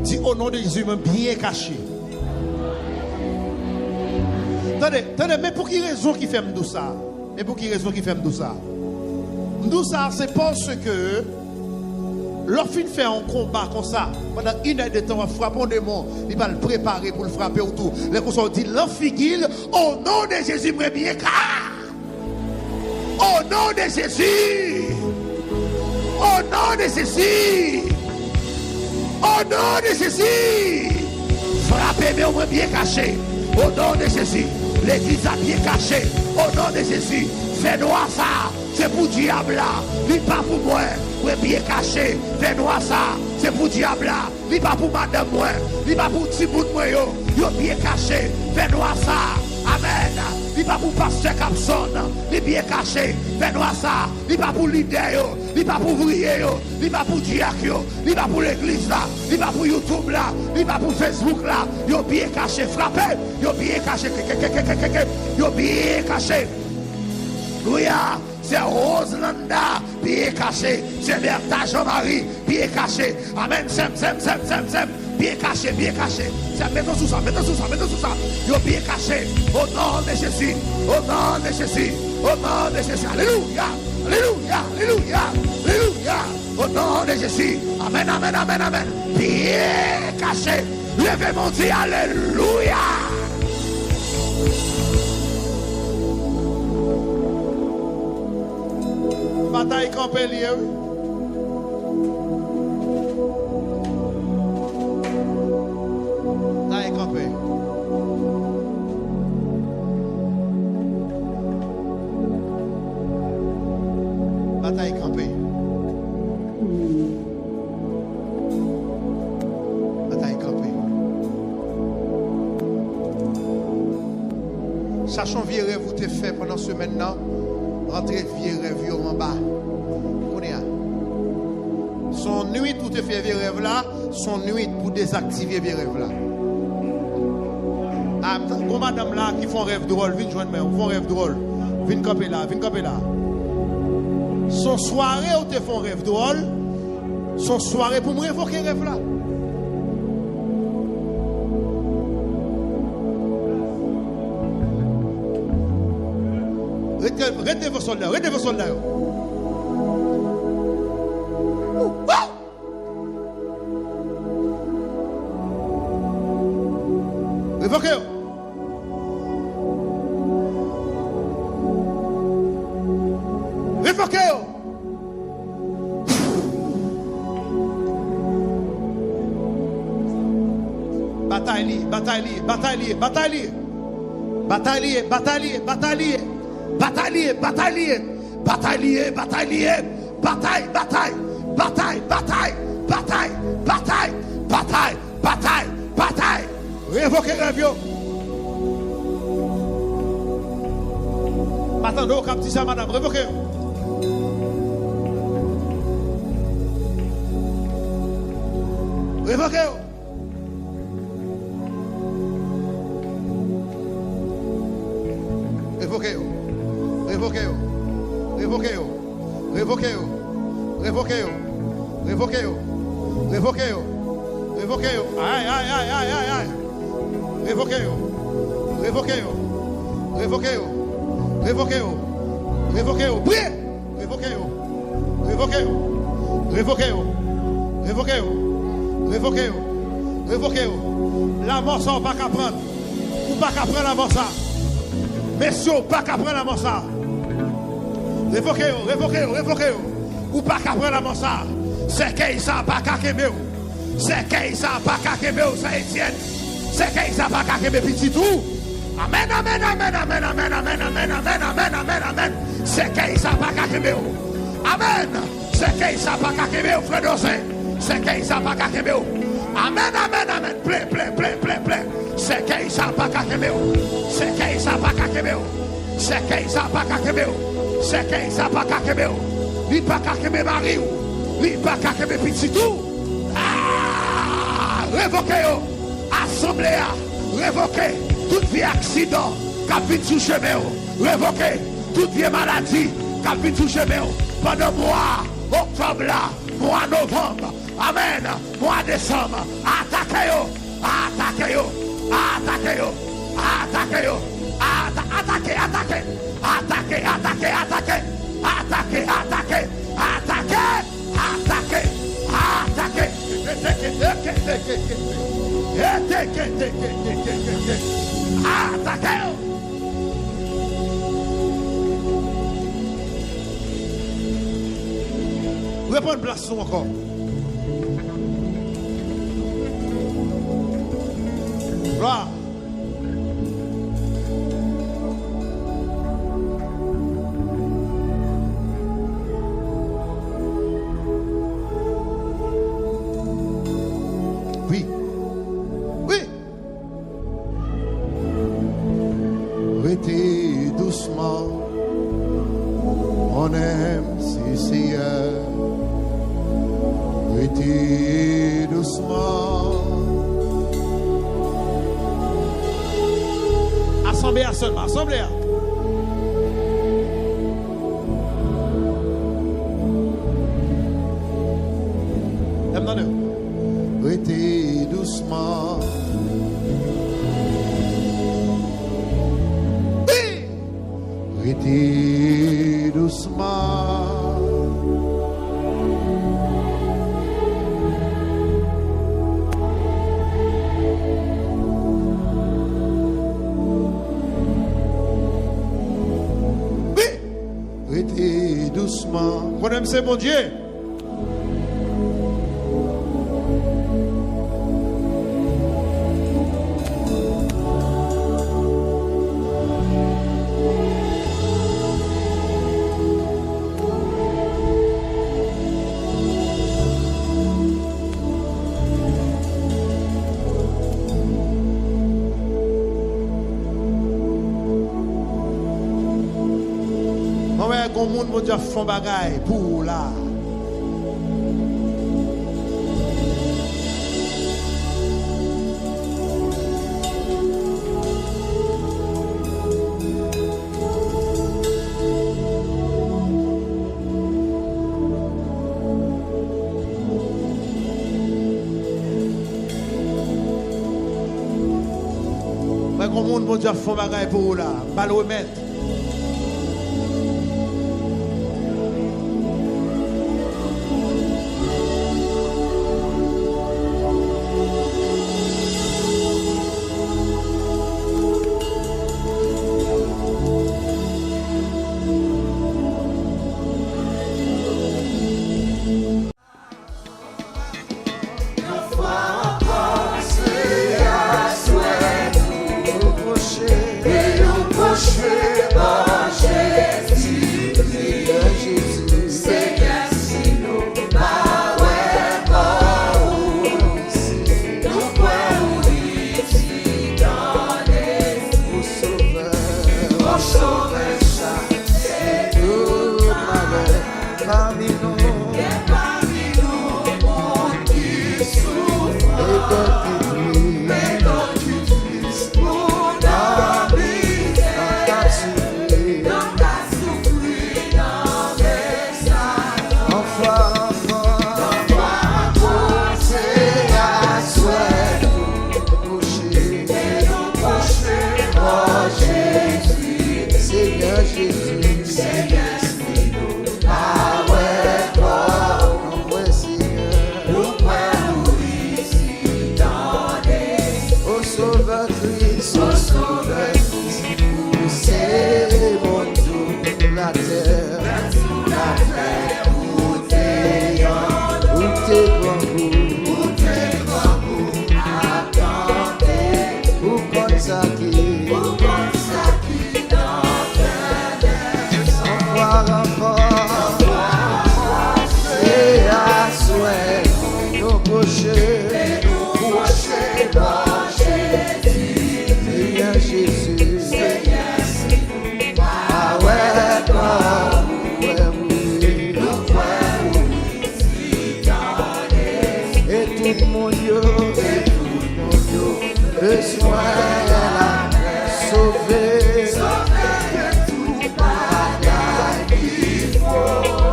Di, o non de Jezi, men byen kache. Tande, tande, men pou ki rezon ki fè m di w sa? Men pou ki rezon ki fè m di w sa? M di w sa, se paske Lè w fin fè yon konba konsa, pandan inèdtan w ap frape yon demon, li pral prepare pou l frape w tou. Lè konsa w di nan figi l, "O non de Jezi, mwen byen ka." O non de Jezi! O non de Jezi! O non de Jezi! Frape men mwen byen kache. O non de Jezi! Legliz la byen kache. O non de Jezi! Fènwa sa, se pou dyab la. Li pa pou mwen. Mwen byen kache. Fènwa sa, se pou dyab la. Li pa pou madanm mwen. Li pa pou timoun mwen yo. Yo byen kache. Fènwa sa. Amèn. Li pa pou pastè k ap sonn. Li byen kache. Fènwa sa. Li pa pou lidè yo. Li pa pou ouvriyé yo. Li pa pou dyak yo. Li pa pou legliz la. Li pa pou YouTube la. Li pa pou Facebook la. Yo byen kache. Frape. Yo byen kache. Ke, ke, ke. Yo byen kache. Louya. Sè Roselanda, byen kache. Sè Bertha Jean Marie, byen kache. Amèn. Sè m, sè m, sè m, sè m, sè m. Byen kache, byen kache. Sè m, mete w sou sa, mete w sou sa, mete w sou sa. Yo byen kache. O non de Jezi. O non de Jezi. O non de Jezi. Alelouya. Alelouya. Alelouya. Alelouya. O non de Jezi. Amèn, amèn, amèn, amèn. Byen kache. Leve men w, di alelouya. Batay kanpe li ye, wi. Batay kanpe. Batay kanpe. Batay kanpe. Chache yon vye rèv ou te fè pandan semèn nan, rantre vye rèv yo anba. Kounye a, se yon nwit ou te fè vye rèv la, se yon nwit pou dezaktive vye rèv la. A, gon madanm la ki fè yon rèv dwòl, vin jwenn mwen, ou fè yon rèv dwòl. Vin kanpe la, vin kanpe la. Se yon sware ou te fè yon rèv dwòl. Se yon sware pou m revoke rèv la. Rete, rete devan sòlda yo, rete devan sòlda yo. Revoke yo. Revoke yo. Batay li, batay li, batay li, batay li. Batay li, batay li, batay li. Batay li, batay li. Batay li, batay li. Batay, batay. Batay, batay. Batay, batay. Batay, batay. Batay. Revoke rèv yo. Pa tande w k ap di sa, madanm. Revoke yo. Revoke yo. Revoke yo. Revoke yo. Revoke yo. Revoke yo. Revoke yo. Revoke yo. Revoke yo. Revoke yo. Ay, ay, ay, ay, ay, ay. Revoke yo. Revoke yo. Revoke yo. Revoke yo. Revoke yo. Priye. Revoke yo. Revoke yo. Revoke yo. Revoke yo. Revoke yo. Revoke yo. Lanmò sa w pa ka pran. Ou pa ka pran lanmò sa. Mesye, ou pa ka pran lanmò sa. Revoke yo, revoke yo, revoke yo. Ou pa ka pran lanmò sa. Sèkèy sa pa ka kenbe w. Sèkèy sa pa ka kenbe w, sè Etyèn. Sèkèy sa pa ka kenbe pitit ou. Amèn, amèn, amèn. Sèkèy sa pa ka kenbe w. Amèn. Sèkèy sa pa ka kenbe w, frè Dozen. Sèkèy sa pa ka kenbe w. Amèn, amèn, amèn. Plen, plen, plen, plen, plen. Sèkèy sa pa ka kenbe w. Sèkèy sa pa ka kenbe w. Sèkèy sa pa ka kenbe w. Sèkèy sa pa ka kenbe w. Li pa ka kenbe mari w. Li pa ka kenbe pitit ou. Ah! Revoke yo. Asanble a, revoke tout vye aksidan k ap vin sou chemen w. Revoke tout vye maladi k ap vin sou chemen w pandan mwa oktòb la, mwa novanm, amèn, mwa desanm. Atake yo, atake yo, atake yo, atake yo, ata-, atake, atake, atake, atake, atake, atake, atake, atake. Atake! Atake yo! Reprann plas nou ankò. Glwa. Wi. Wi. Rete dousman. On aime se Seyè. Rete dousman. Asanble a sèlman, asanble a. Lè m tande. Rete dousman. Wi! Rete dousman. Wi! Rete dousman. Konnen m se Bondye. Mwen wè gon moun Bondye ap fè yon bagay pou ou la. Mwen gon moun Bondye ap fè yon bagay pou ou la. M ba l remèt. Yon fwa ankò, se aswè nou pwoche. E nou pwoche bò Jezikri. Senyè, si nou pa wè kò ou, nou kwè ou isit an Sovè, o Sovè, chase tout malè pami nou. Gen pami nou moun ki soufran, e dòt ki tris, e dòt ki tris, moun nan mizè, nan ka soufri, nan ka soufri nan mezon. Yon fwa ankò, yon fwa ankò, se aswè nou pwoche, nou pwoche bò Jezi. Senyè Jezi, Senyè, si nou pa wè kò, nou kwè, Senyè, nou kwè ou isit an Sovè Kris, o Sovè Kris, ou se Bondye latè, latè, ou te, ou te grangou, ou te grangou, ap tande, ou konn sa ki, ou konn sa ki nan kè. Yon fwa ankò, se aswè nou pwoche, nou pwoche bò Jezi. Senyè Jezi, Senyè, si nou pa wè kò ou, wè ou, nou kwè ou isit an Sovè. E tout moun yo, e tout moun yo bezwen lapè, sove. Sove de tout bagay ki fo.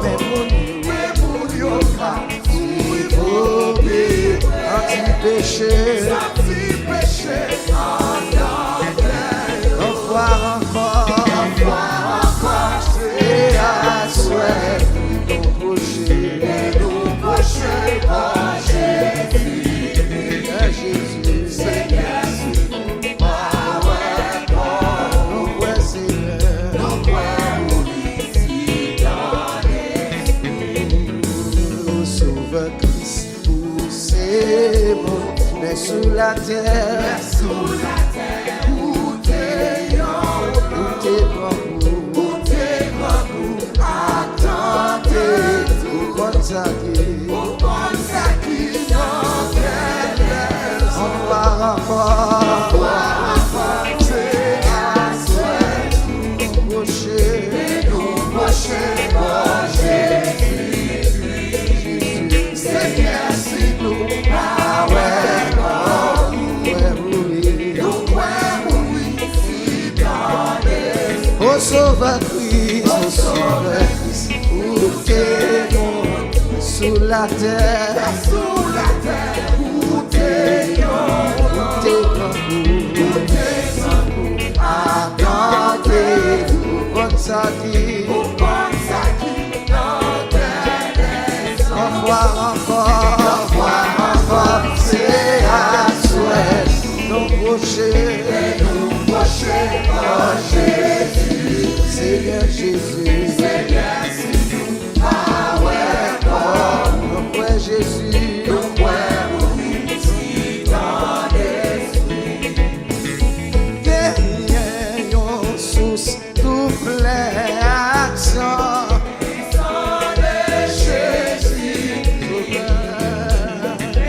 Men moun yo, men moun yo ka swiv obi. Santi peche, santi peche anndan kè yo. Yon fwa ankò, yon fwa ankò, se aswè nou pwoche, nou pwoche bò Jezi. Sovè Kris, ou se bon, men sou latè, men sou latè, ou te yon, ou te grangou, ou te grangou, ak tante, ou konn sa ki, ou konn sa ki nan kè lèzòm. Ankò, ankò, ankò, ankò, se aswè nou pwoche, nou pwoche bò Jezi. Senyè, si nou pa wè kò ou, nou kwè mouri, nou kwè mouri, si tande. O Sovè Kris, o Sovè Kris, ou te yon sou latè, sou latè, ou te yon, ou te grangou, ou te grangou, ak tante, ou konn sa ki, ou konn sa ki. Ankò, ankò, ankò, ankò, se aswè nou pwoche, nou pwoche bò Jezi. Senyè Jezi, Senyè, si nou pa wè kò, nou kwè Jezi, nou kwè mouri, si tande. Genyen yon sous tou plen ak san. San de Jezi.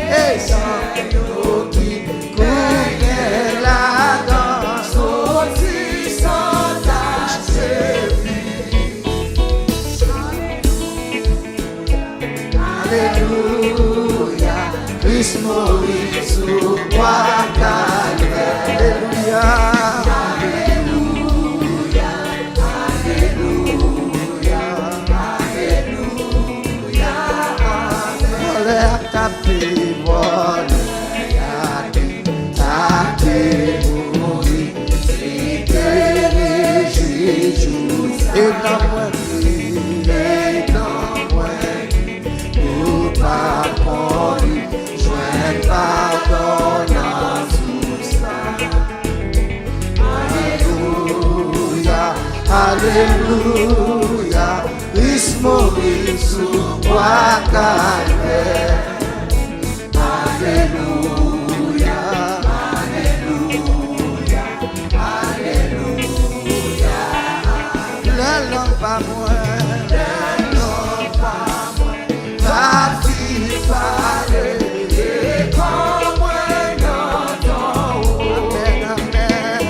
E san yo ki koule ladan. Soti san tache vi. Alelouya, Kris mouri sou kwa Kalvè. Alelouya, alelouya, alelouya, alelouya, amen. Vòlè a tape, vòlè a tape, mouri, se te rejwi jou sa. E nan mwen, e nan mwen, ou pa konnen, jwenn padon nan sous la. Alelouya, alelouya, Kris mouri sou kwa Kalvè. Alelouya, alelouya, alelouya. Lè lang pa mwen, lè lang pa mwen pa fin pale, e kò mwen nan tan ou. Amèn, amèn.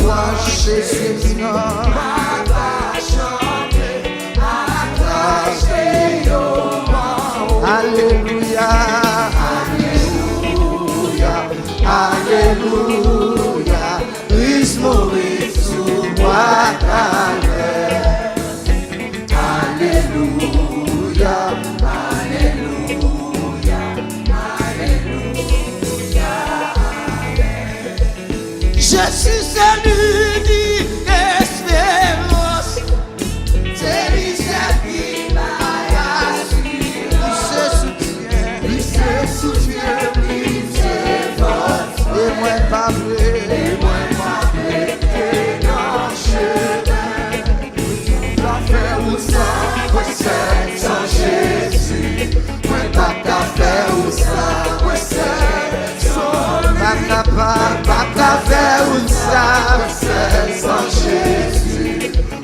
Lwanj Jezi m nan. M ap chante ak laj li yo. Alelouya, alelouya, alelouya. Kris mouri sou bwa Kalvè. Alelouya, alelouya, alelouya, amèn. Jezi se linik esperans, se li sèl ki bay asirans. Li se soutyen, li se soutyen, li se fòs. E mwen pa vle, e mwen pa vle rete nan chemen. Ka fè wout sa, mwen sèl san Jezi. Mwen pa ka fè wout sa, mwen sèl san li. Pa ka, pa, pa ka fè wout sa, mwen sèl san Jezi.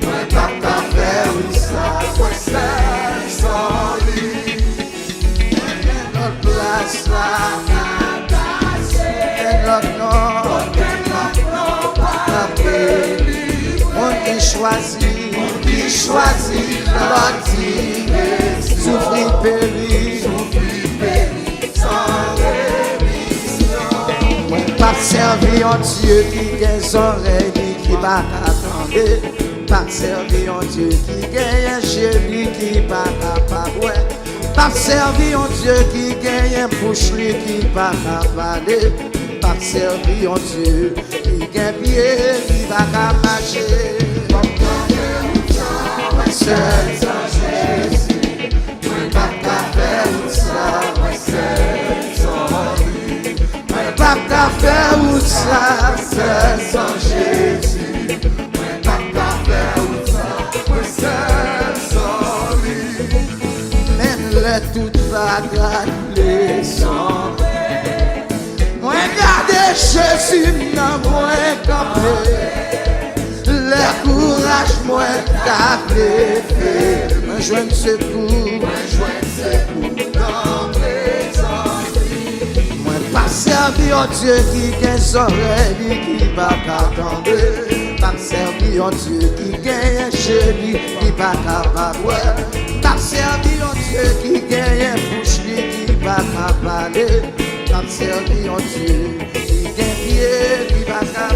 Mwen pa ka fè wout sa, mwen sèl san li. Lòt plas la, lòt non, kote lòt non pa rele. Moun ki chwazi, moun ki chwazi lòt di, soufri peri, soufri peri, san remisyon. Mwen p ap sèvi yon Dye ki gen zòrèy li ki pa ka tande. M p ap sèvi yon Dye ki genyen je li ki pa kapab wè. M p ap sèvi yon Dye ki genyen bouch li ki pa ka pale. M p ap sèvi yon Dye ki gen pye li pa ka mache. M ap kanpe wout sa, mwen sèl san Jezi. Mwen p ap ka fè wout sa, mwen sèl san li. Mwen p ap ka fè wout sa, sèl san Jezi. Mwen p ap ka fè wout sa, mwen sèl san li. Menm lè tout Gad leson. Mwen gade Jezi m nan mwen kanpe. Lè kouraj mwen ka blese, mwen jwenn sekou. Mwen jwenn sekou nan prezans li. Mwen pa sèvi yon Dye ki gen zòrèy li ki pa ka tande. M ap sèvi yon Dye ki genyen je li ki pa kapab wè. M ap sèvi yon Dye ki genyen bouch li ki pa ka pale. M ap sèvi yon Dye ki gen pye ki pa ka.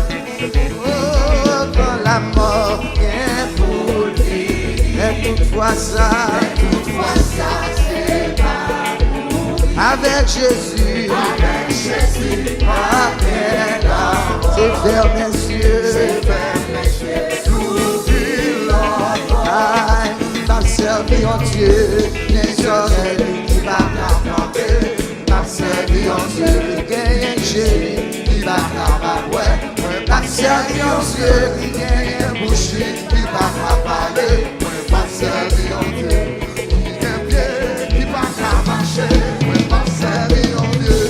Oh, kan lanmò gen pou l vini, men tout fwa sa, men tout fwa sa, se pa pou li. Avèk Jezi, avèk Jezi, pa gen lanmò. Se fèmen zye, se fèmen zye, louvri lòt bò. Ay, m ap sèvi yon Dye, gen zòrèy ki pa ka tande. M ap sèvi yon Dye ki genyen je li ki pa kapab wè. Mwen p ap sèvi yon Dye ki genyen bouch li ki pa ka pale. Mwen p ap sèvi yon Dye ki gen pye ki pa ka mache. Mwen p ap sèvi yon Dye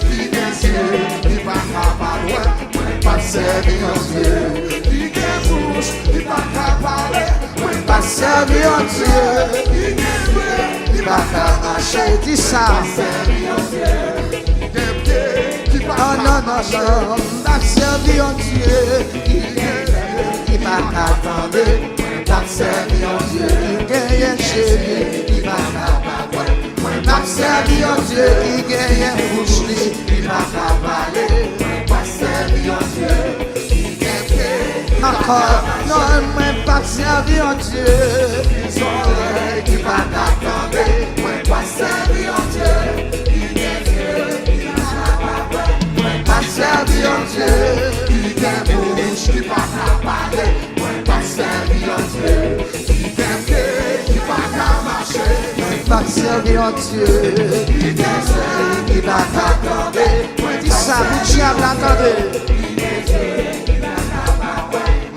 ki gen zye ki pa kapab wè. Mwen p ap sèvi yon Dye ki gen bouch ki pa ka pale. Mwen p ap sèvi yon Dye ki gen pye ki pa ka mache. Di sa. Mwen p ap sèvi yon Dye ki gen pye ki pa ka mache. Non, non, non, non. M p ap sèvi yon Dye ki gen zye ki pa ka tande. Mwen p ap sèvi yon Dye ki genyen je li ki pa kapab wè. Mwen p ap sèvi yon Dye ki genyen bouch li ki pa ka pale. Mwen p ap sèvi yon Dye ki gen pye ki pa ka mache. Ankò. Non, mwen p ap sèvi yon Dye ki gen zòrèy ki pa ka tande. Mwen p ap sèvi yon Dye ki gen zye ki pa kapab wè. Mwen p ap sèvi yon Dye ki gen bouch ki pa ka pale. Mwen p ap sèvi yon Dye ki gen pye ki pa ka mache. Mwen p ap sèvi yon Dye ki gen zòrèy ki pa ka tande. Di sa pou dyab la tande.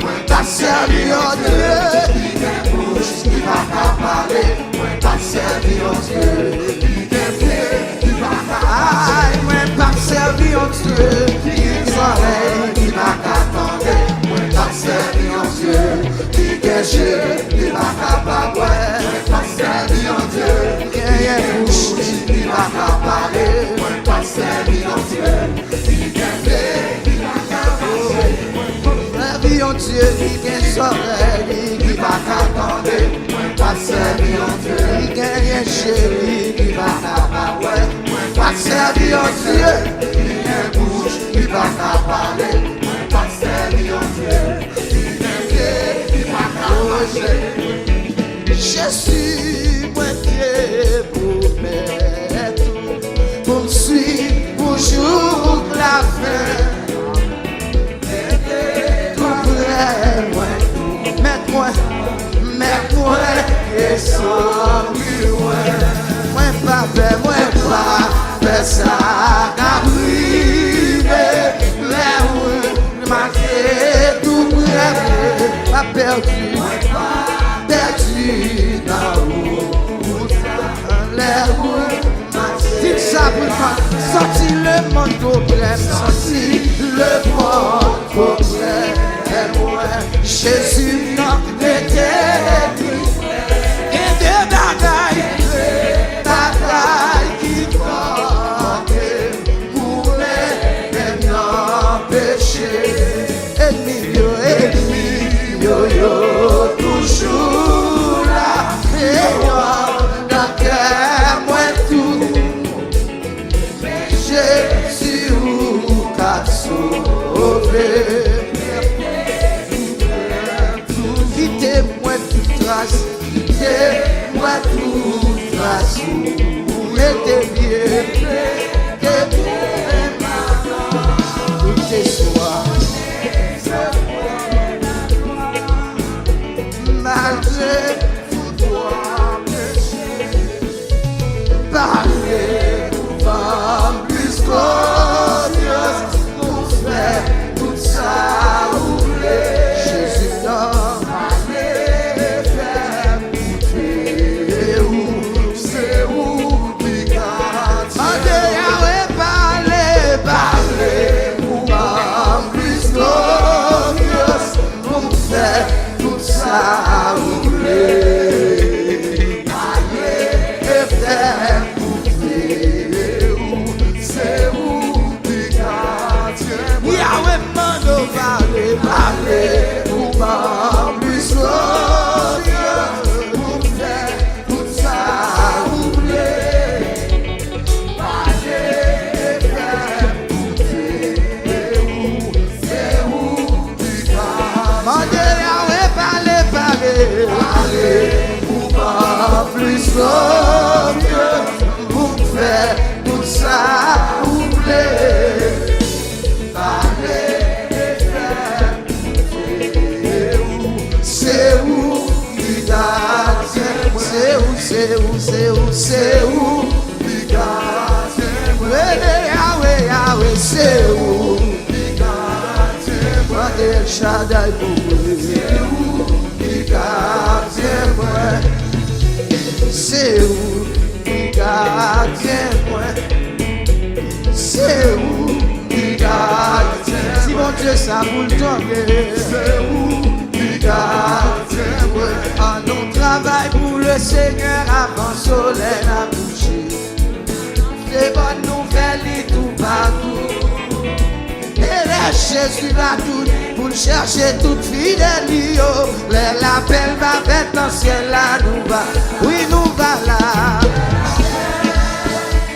Mwen p ap sèvi yon Dye ki gen bouch ki pa ka pale. Mwen p ap sèvi yon Dye ki gen pye ki pa ka mache. Ay, mwen p ap sèvi yon Dye ki gen zòrèy ki pa ka tande. Mwen p ap sèvi yon Dye ki gen je li pa kapab wè. Mwen p ap sèvi yon Dye ki genyen bouch li pa ka pale. Mwen p ap sèvi yon Dye ki gen pye ki pa ka mache. Mwen p ap sèvi yon Dye ki gen zòrèy li ki pa ka tande. Mwen p ap sèvi yon Dye ki genyen je li ki pa kapab wè. Mwen p ap sèvi yon Dye ki gen bouch ki pa ka pale. Mwen p ap sèvi yon Dye ki gen pye ki pa ka mache. Jezi, mwen te pwomèt ou pou m swiv ou jouk lafen. Mete tou prè mwen, mèt mwen, mèt mwen, e san pli lwen. Mwen pa pè, mwen pa pè sa k ap rive. Lè ou remake tou prè mwen, pa pèdi, pèdi nan wout la. Lè ou di sa pou l pa sòti lemonn tou prè m, sòti lemonn tou prè mwen. Jezi m nan rete gen de bagay, de bagay ki fòke m pou mennen m nan peche. Ènmi m yo, ènmi m yo, yo toujou la. Deyò nan kè mwen tou. Jezi ou ka sove. Sa ou vle, pale de fè. Se ou, se ou ki gadyen mwen. Se ou, se ou, se ou, se ou ki gadyen mwen. Rele Yawe, Yawe, se ou ki gadyen mwen. Mande El Shaddai pou mwen. Se ou ki gadyen mwen. Se ou ki gadyen mwen. Se ou ki gadyen mwen. Si Bondye sa pou l tonbe. Se ou ki gadyen mwen. An nou travay pou Lesenyè avan solèy la kouche. Se bòn nouvèl li toupatou. E lè Jezi va tounen pou l chèche tout fidèl li yo. Lè lapèl va fèt nan syèl la, nou va, wi, nou va la.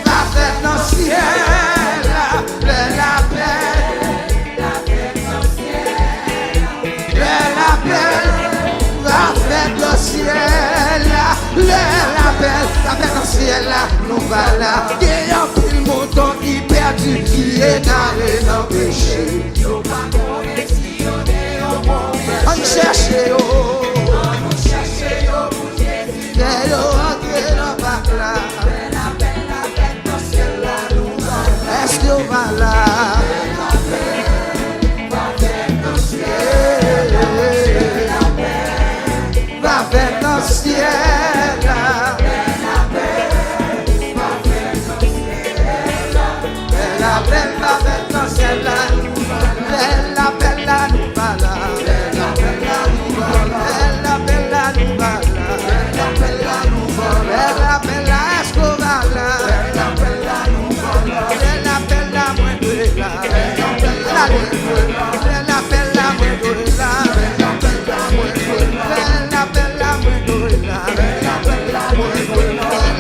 Va fèt nan syèl la, lè lapèl. Lè lapèl va fèt nan syèl la, lè lapèl va fèt nan syèl la, nou va la. Gen anpil mouton ki pèdi, ki egare nan peche. Yo pa konnen si yo te yon bon pèse. Ann chèche yo. Ann chèche yo pou Jezi. Fè yo antre nan pak la. Lè lapèl va fèt nan syèl la, nou va la. Èske w va la? Va fèt nan syèl la. Lè lapèl va fèt nan syèl la. Lè lapèl la, nou va la. Lè lapèl la, nou va la. Lè lapèl la, nou va la. Lè lapèl la, èske w va la? Lè lapèl la, nou va la. Lè lapèl la, mwen dwe la. Lè lapèl la, mwen dwe la. Lè lapèl la, mwen dwe la. Lè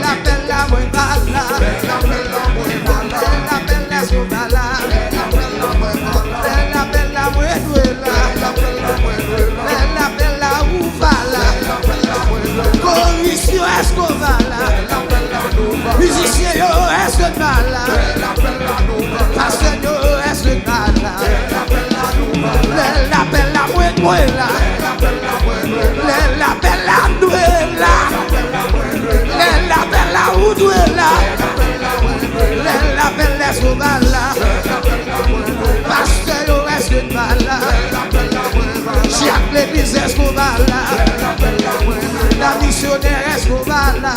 lapèl la, mwen va la. Lè lapèl la, èske w va la? Lè lapèl la, mwen dwe la. Lè lapèl la, ou va la. Koris yo, èske w va la? Mizisyen yo, èske n va la? Pastè yo, èske n va la? Lè lapèl la, mwen dwe la. Lè lapèl la, m dwe la. Lè lapèl la, ou dwe la. Lè lapèl la, èske w va la? Pastè yo, èske n va la? Dyak legliz, èske w va la? Misyonè, èske w va la?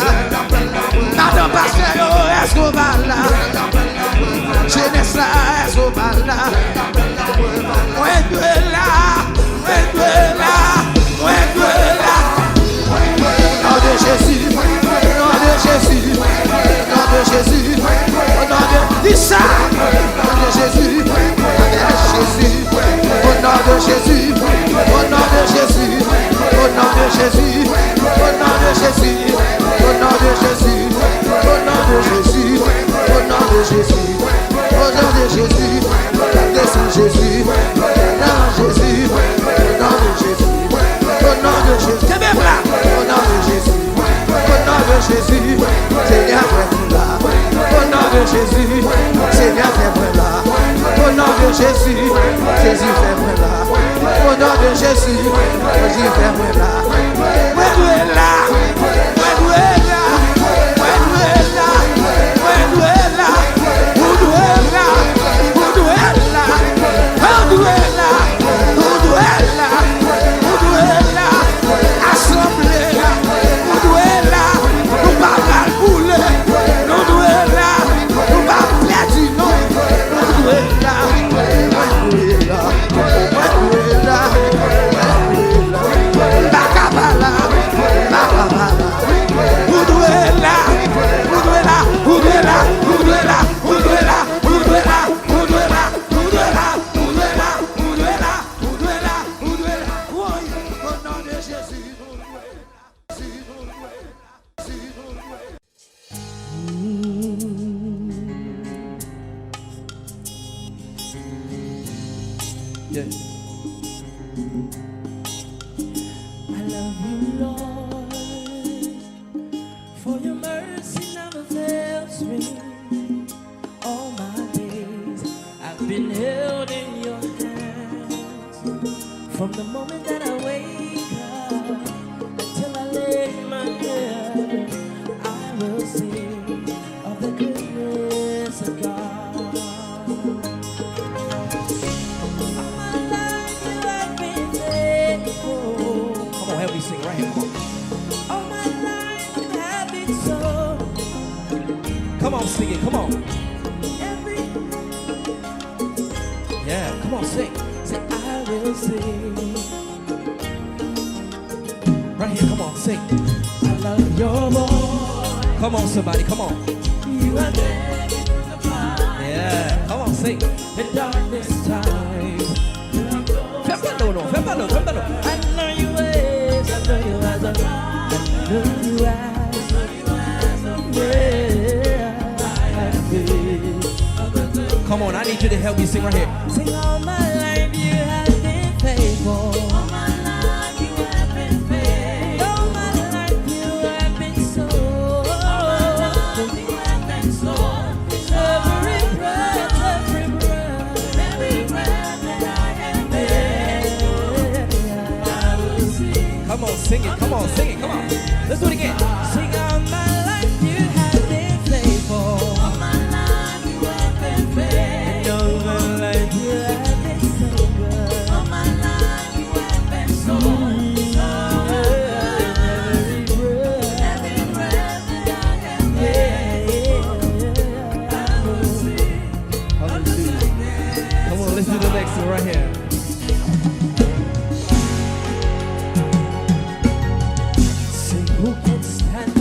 Madan pastè yo, èske w va la? Jenès la, èske w va la? Mwen dwe la, mwen dwe la, mwen dwe la. Au nom de Jésus, au nom de Jésus, au nom de Jésus, au nom de, dis ça. Au nom de Jésus, avec Jésus, au nom de Jésus, au nom de Jésus, au nom de Jésus, au nom de Jésus, au nom de Jésus, au nom de Jésus, au nom de Jésus. Au nom de Jésus, tande sou Jezi. Nan Jezi, au nom de Jésus, au nom de Jésus. Kenbe bra. Au nom de Jésus, au nom de Jésus, Senyè fè mwen la. Au nom de Jésus, Senyè fè mwen la. Au nom de Jésus, Jezi fè mwen la. Au nom de Jésus, Jezi fè mwen la. Mwen dwe la. Mwen dwe la. Mwen dwe la. Mwen dwe la. Ou dwe la. Ou dwe la. Ou dwe la. Ou dwe la. Ou dwe la. Asanble a. Ou dwe la. Nou pa pral boule. Nou dwe la. Nou pa pèdi non. Nou dwe la. Mwen dwe la. Mwen dwe la. Mwen dwe la. M pa ka pa la. M pa ka pa la. Ou dwe la. Ou dwe la. Ou dwe la. Ou dwe la. Ou dwe la. Ou dwe la. Ou dwe la. Ou dwe la. Ou dwe la. Ou dwe la. Ou dwe la. Woy. Au nom de Jésus. Yeah. I love you, Lord, for your mercy never fails me. Held in your hands from the moment that I wake up until I lay my head. I will sing of the goodness of God. All my life you have been faithful. Come on, help me sing right here. Come on. All my life you have been so. Come on, sing it. Come on. Every Yeah, come on, sing. Say, I will sing. Right here, come on, sing. I love your voice. Come on, somebody, come on. You are there. Yeah, come on, sing. The darkness time. Fè pa nou, non, fè pa nou, fè pa nou. I know you as, I know you as, I know you as. Come on, I need you to help me sing right here. Sing all my life you have been faithful. All my life you have been faithful. All my life you have been so. All my life you have been so. Every breath, every breath, every breath that I am able, I will sing. Come on, sing it. Come on, sing it. Come on. Let's do it again. Sing all my life you have been faithful. All my life you have been faithful. And all my life you have been so good. All my life you have been so good. Every breath, every breath that I am able, I will sing. Come on, let's do the next one right here. Sing, who can stand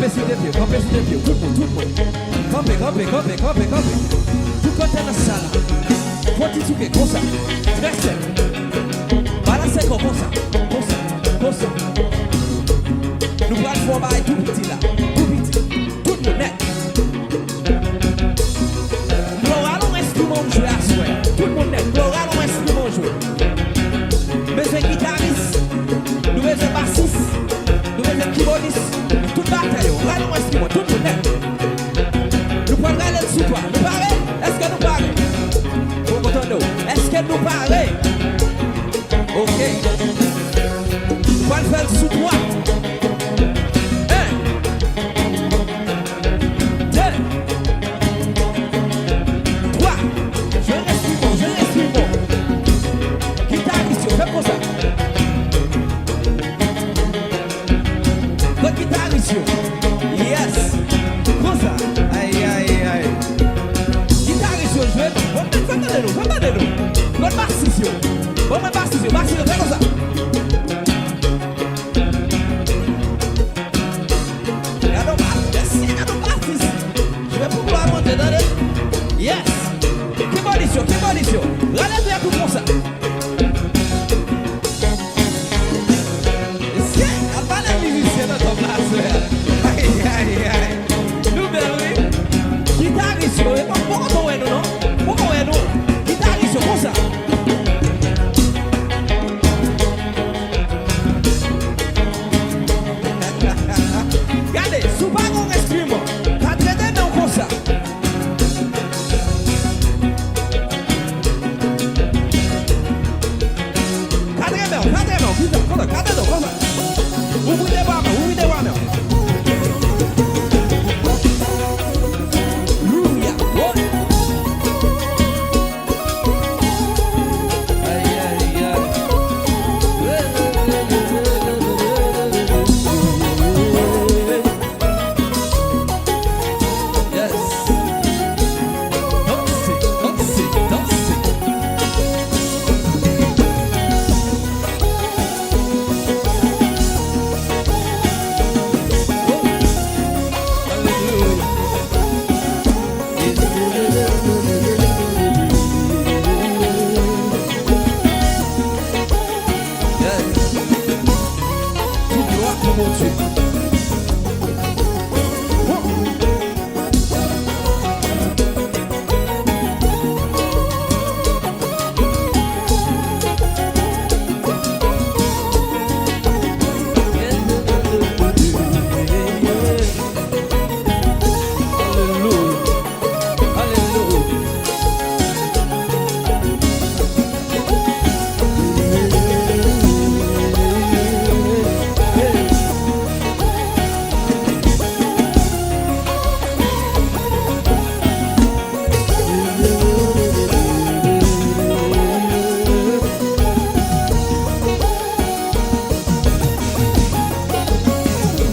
Kanpe sou de pye w, kanpe sou de pye w, tout moun, tout moun. Kanpe, kanpe, kanpe, kanpe, kanpe. Tout kote nan sal la. Fò ti souke, konsa. Trè sèk. Balanse kò w konsa, konsa, konsa. Nou pral fè yon bagay tou piti la. Tou piti. Tout moun nèt. Flora, yon enstriman w jwe aswè a. Tout moun nèt. Flora, yon enstriman w jwe. Nou bezwen gitaris. Nou bezwen basis. Nou bezwen kibòdis. Tout batay yo. Rale yon enstriman. Tout moun nèt. Nou pral rale l sou twa. Nou pare? Èske nou pare? Bon, kontan nou. Èske nou pare? Ok. Nou pral fè l sou twa. En. De. Twa. Jwe enstriman, jwe enstriman. Gitaris yo, fè konsa. Kot gitaris yo? Yes. Konsa. Ay, ay, ay. Gitaris yo jwe. Bon, fè tande nou, fè tande nou. Kot basis yo? Bon, mwen basis yo, basis yo, fè konsa. Gade yon ba-, mèsi, gade yon basis. Jwe pou glwa Bondye, tande. Yes. Kibòdis yo, kibòdis yo. Rale tèt ou konsa. Mesye, al pale mizisyen nan top la aswè a. Ay, ay, ay. Nou bèl, wi. Gitaris yo, e pa, poko wè nou, non? Poko wè nou. Gitaris yo, konsa. Gade, si w pa gen yon enstriman, pa trete men w konsa. Kadre men w, kadre men w, konsa, konsa, kadre men w, konsa. Ouvri de bra men w, ouvri de bra men w. Alelouya. Ay, ay, ay. Yes. Danse, danse, danse. Alelouya. Yes. Tout glwa pou Bondye. Alelouya. Alelouya.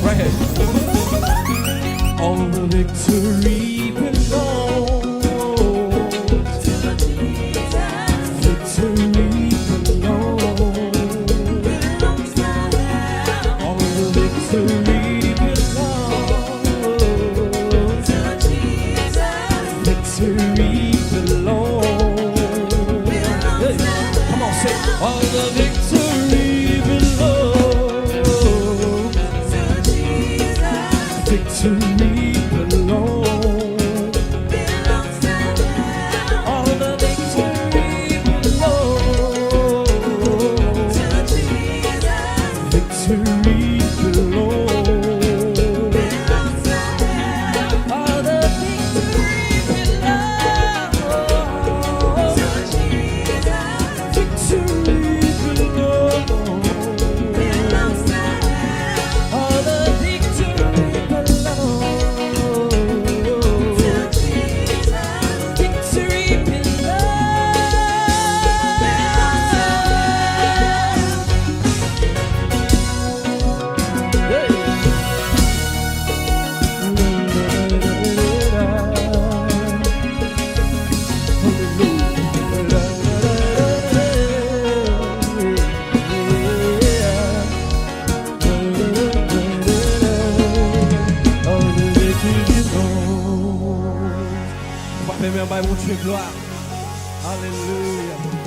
Right here. All the victory belongs to Jesus. Victory belongs. Belongs to him. All the victory belongs to Jesus. Victory belongs. Hey, come on, say, all the victory belongs. Victory belongs. All the victory belongs. Victory belongs. All the victory belongs. Victory belongs. All the victory belongs. Victory belongs. Bay Bondye glwa. Alelouya.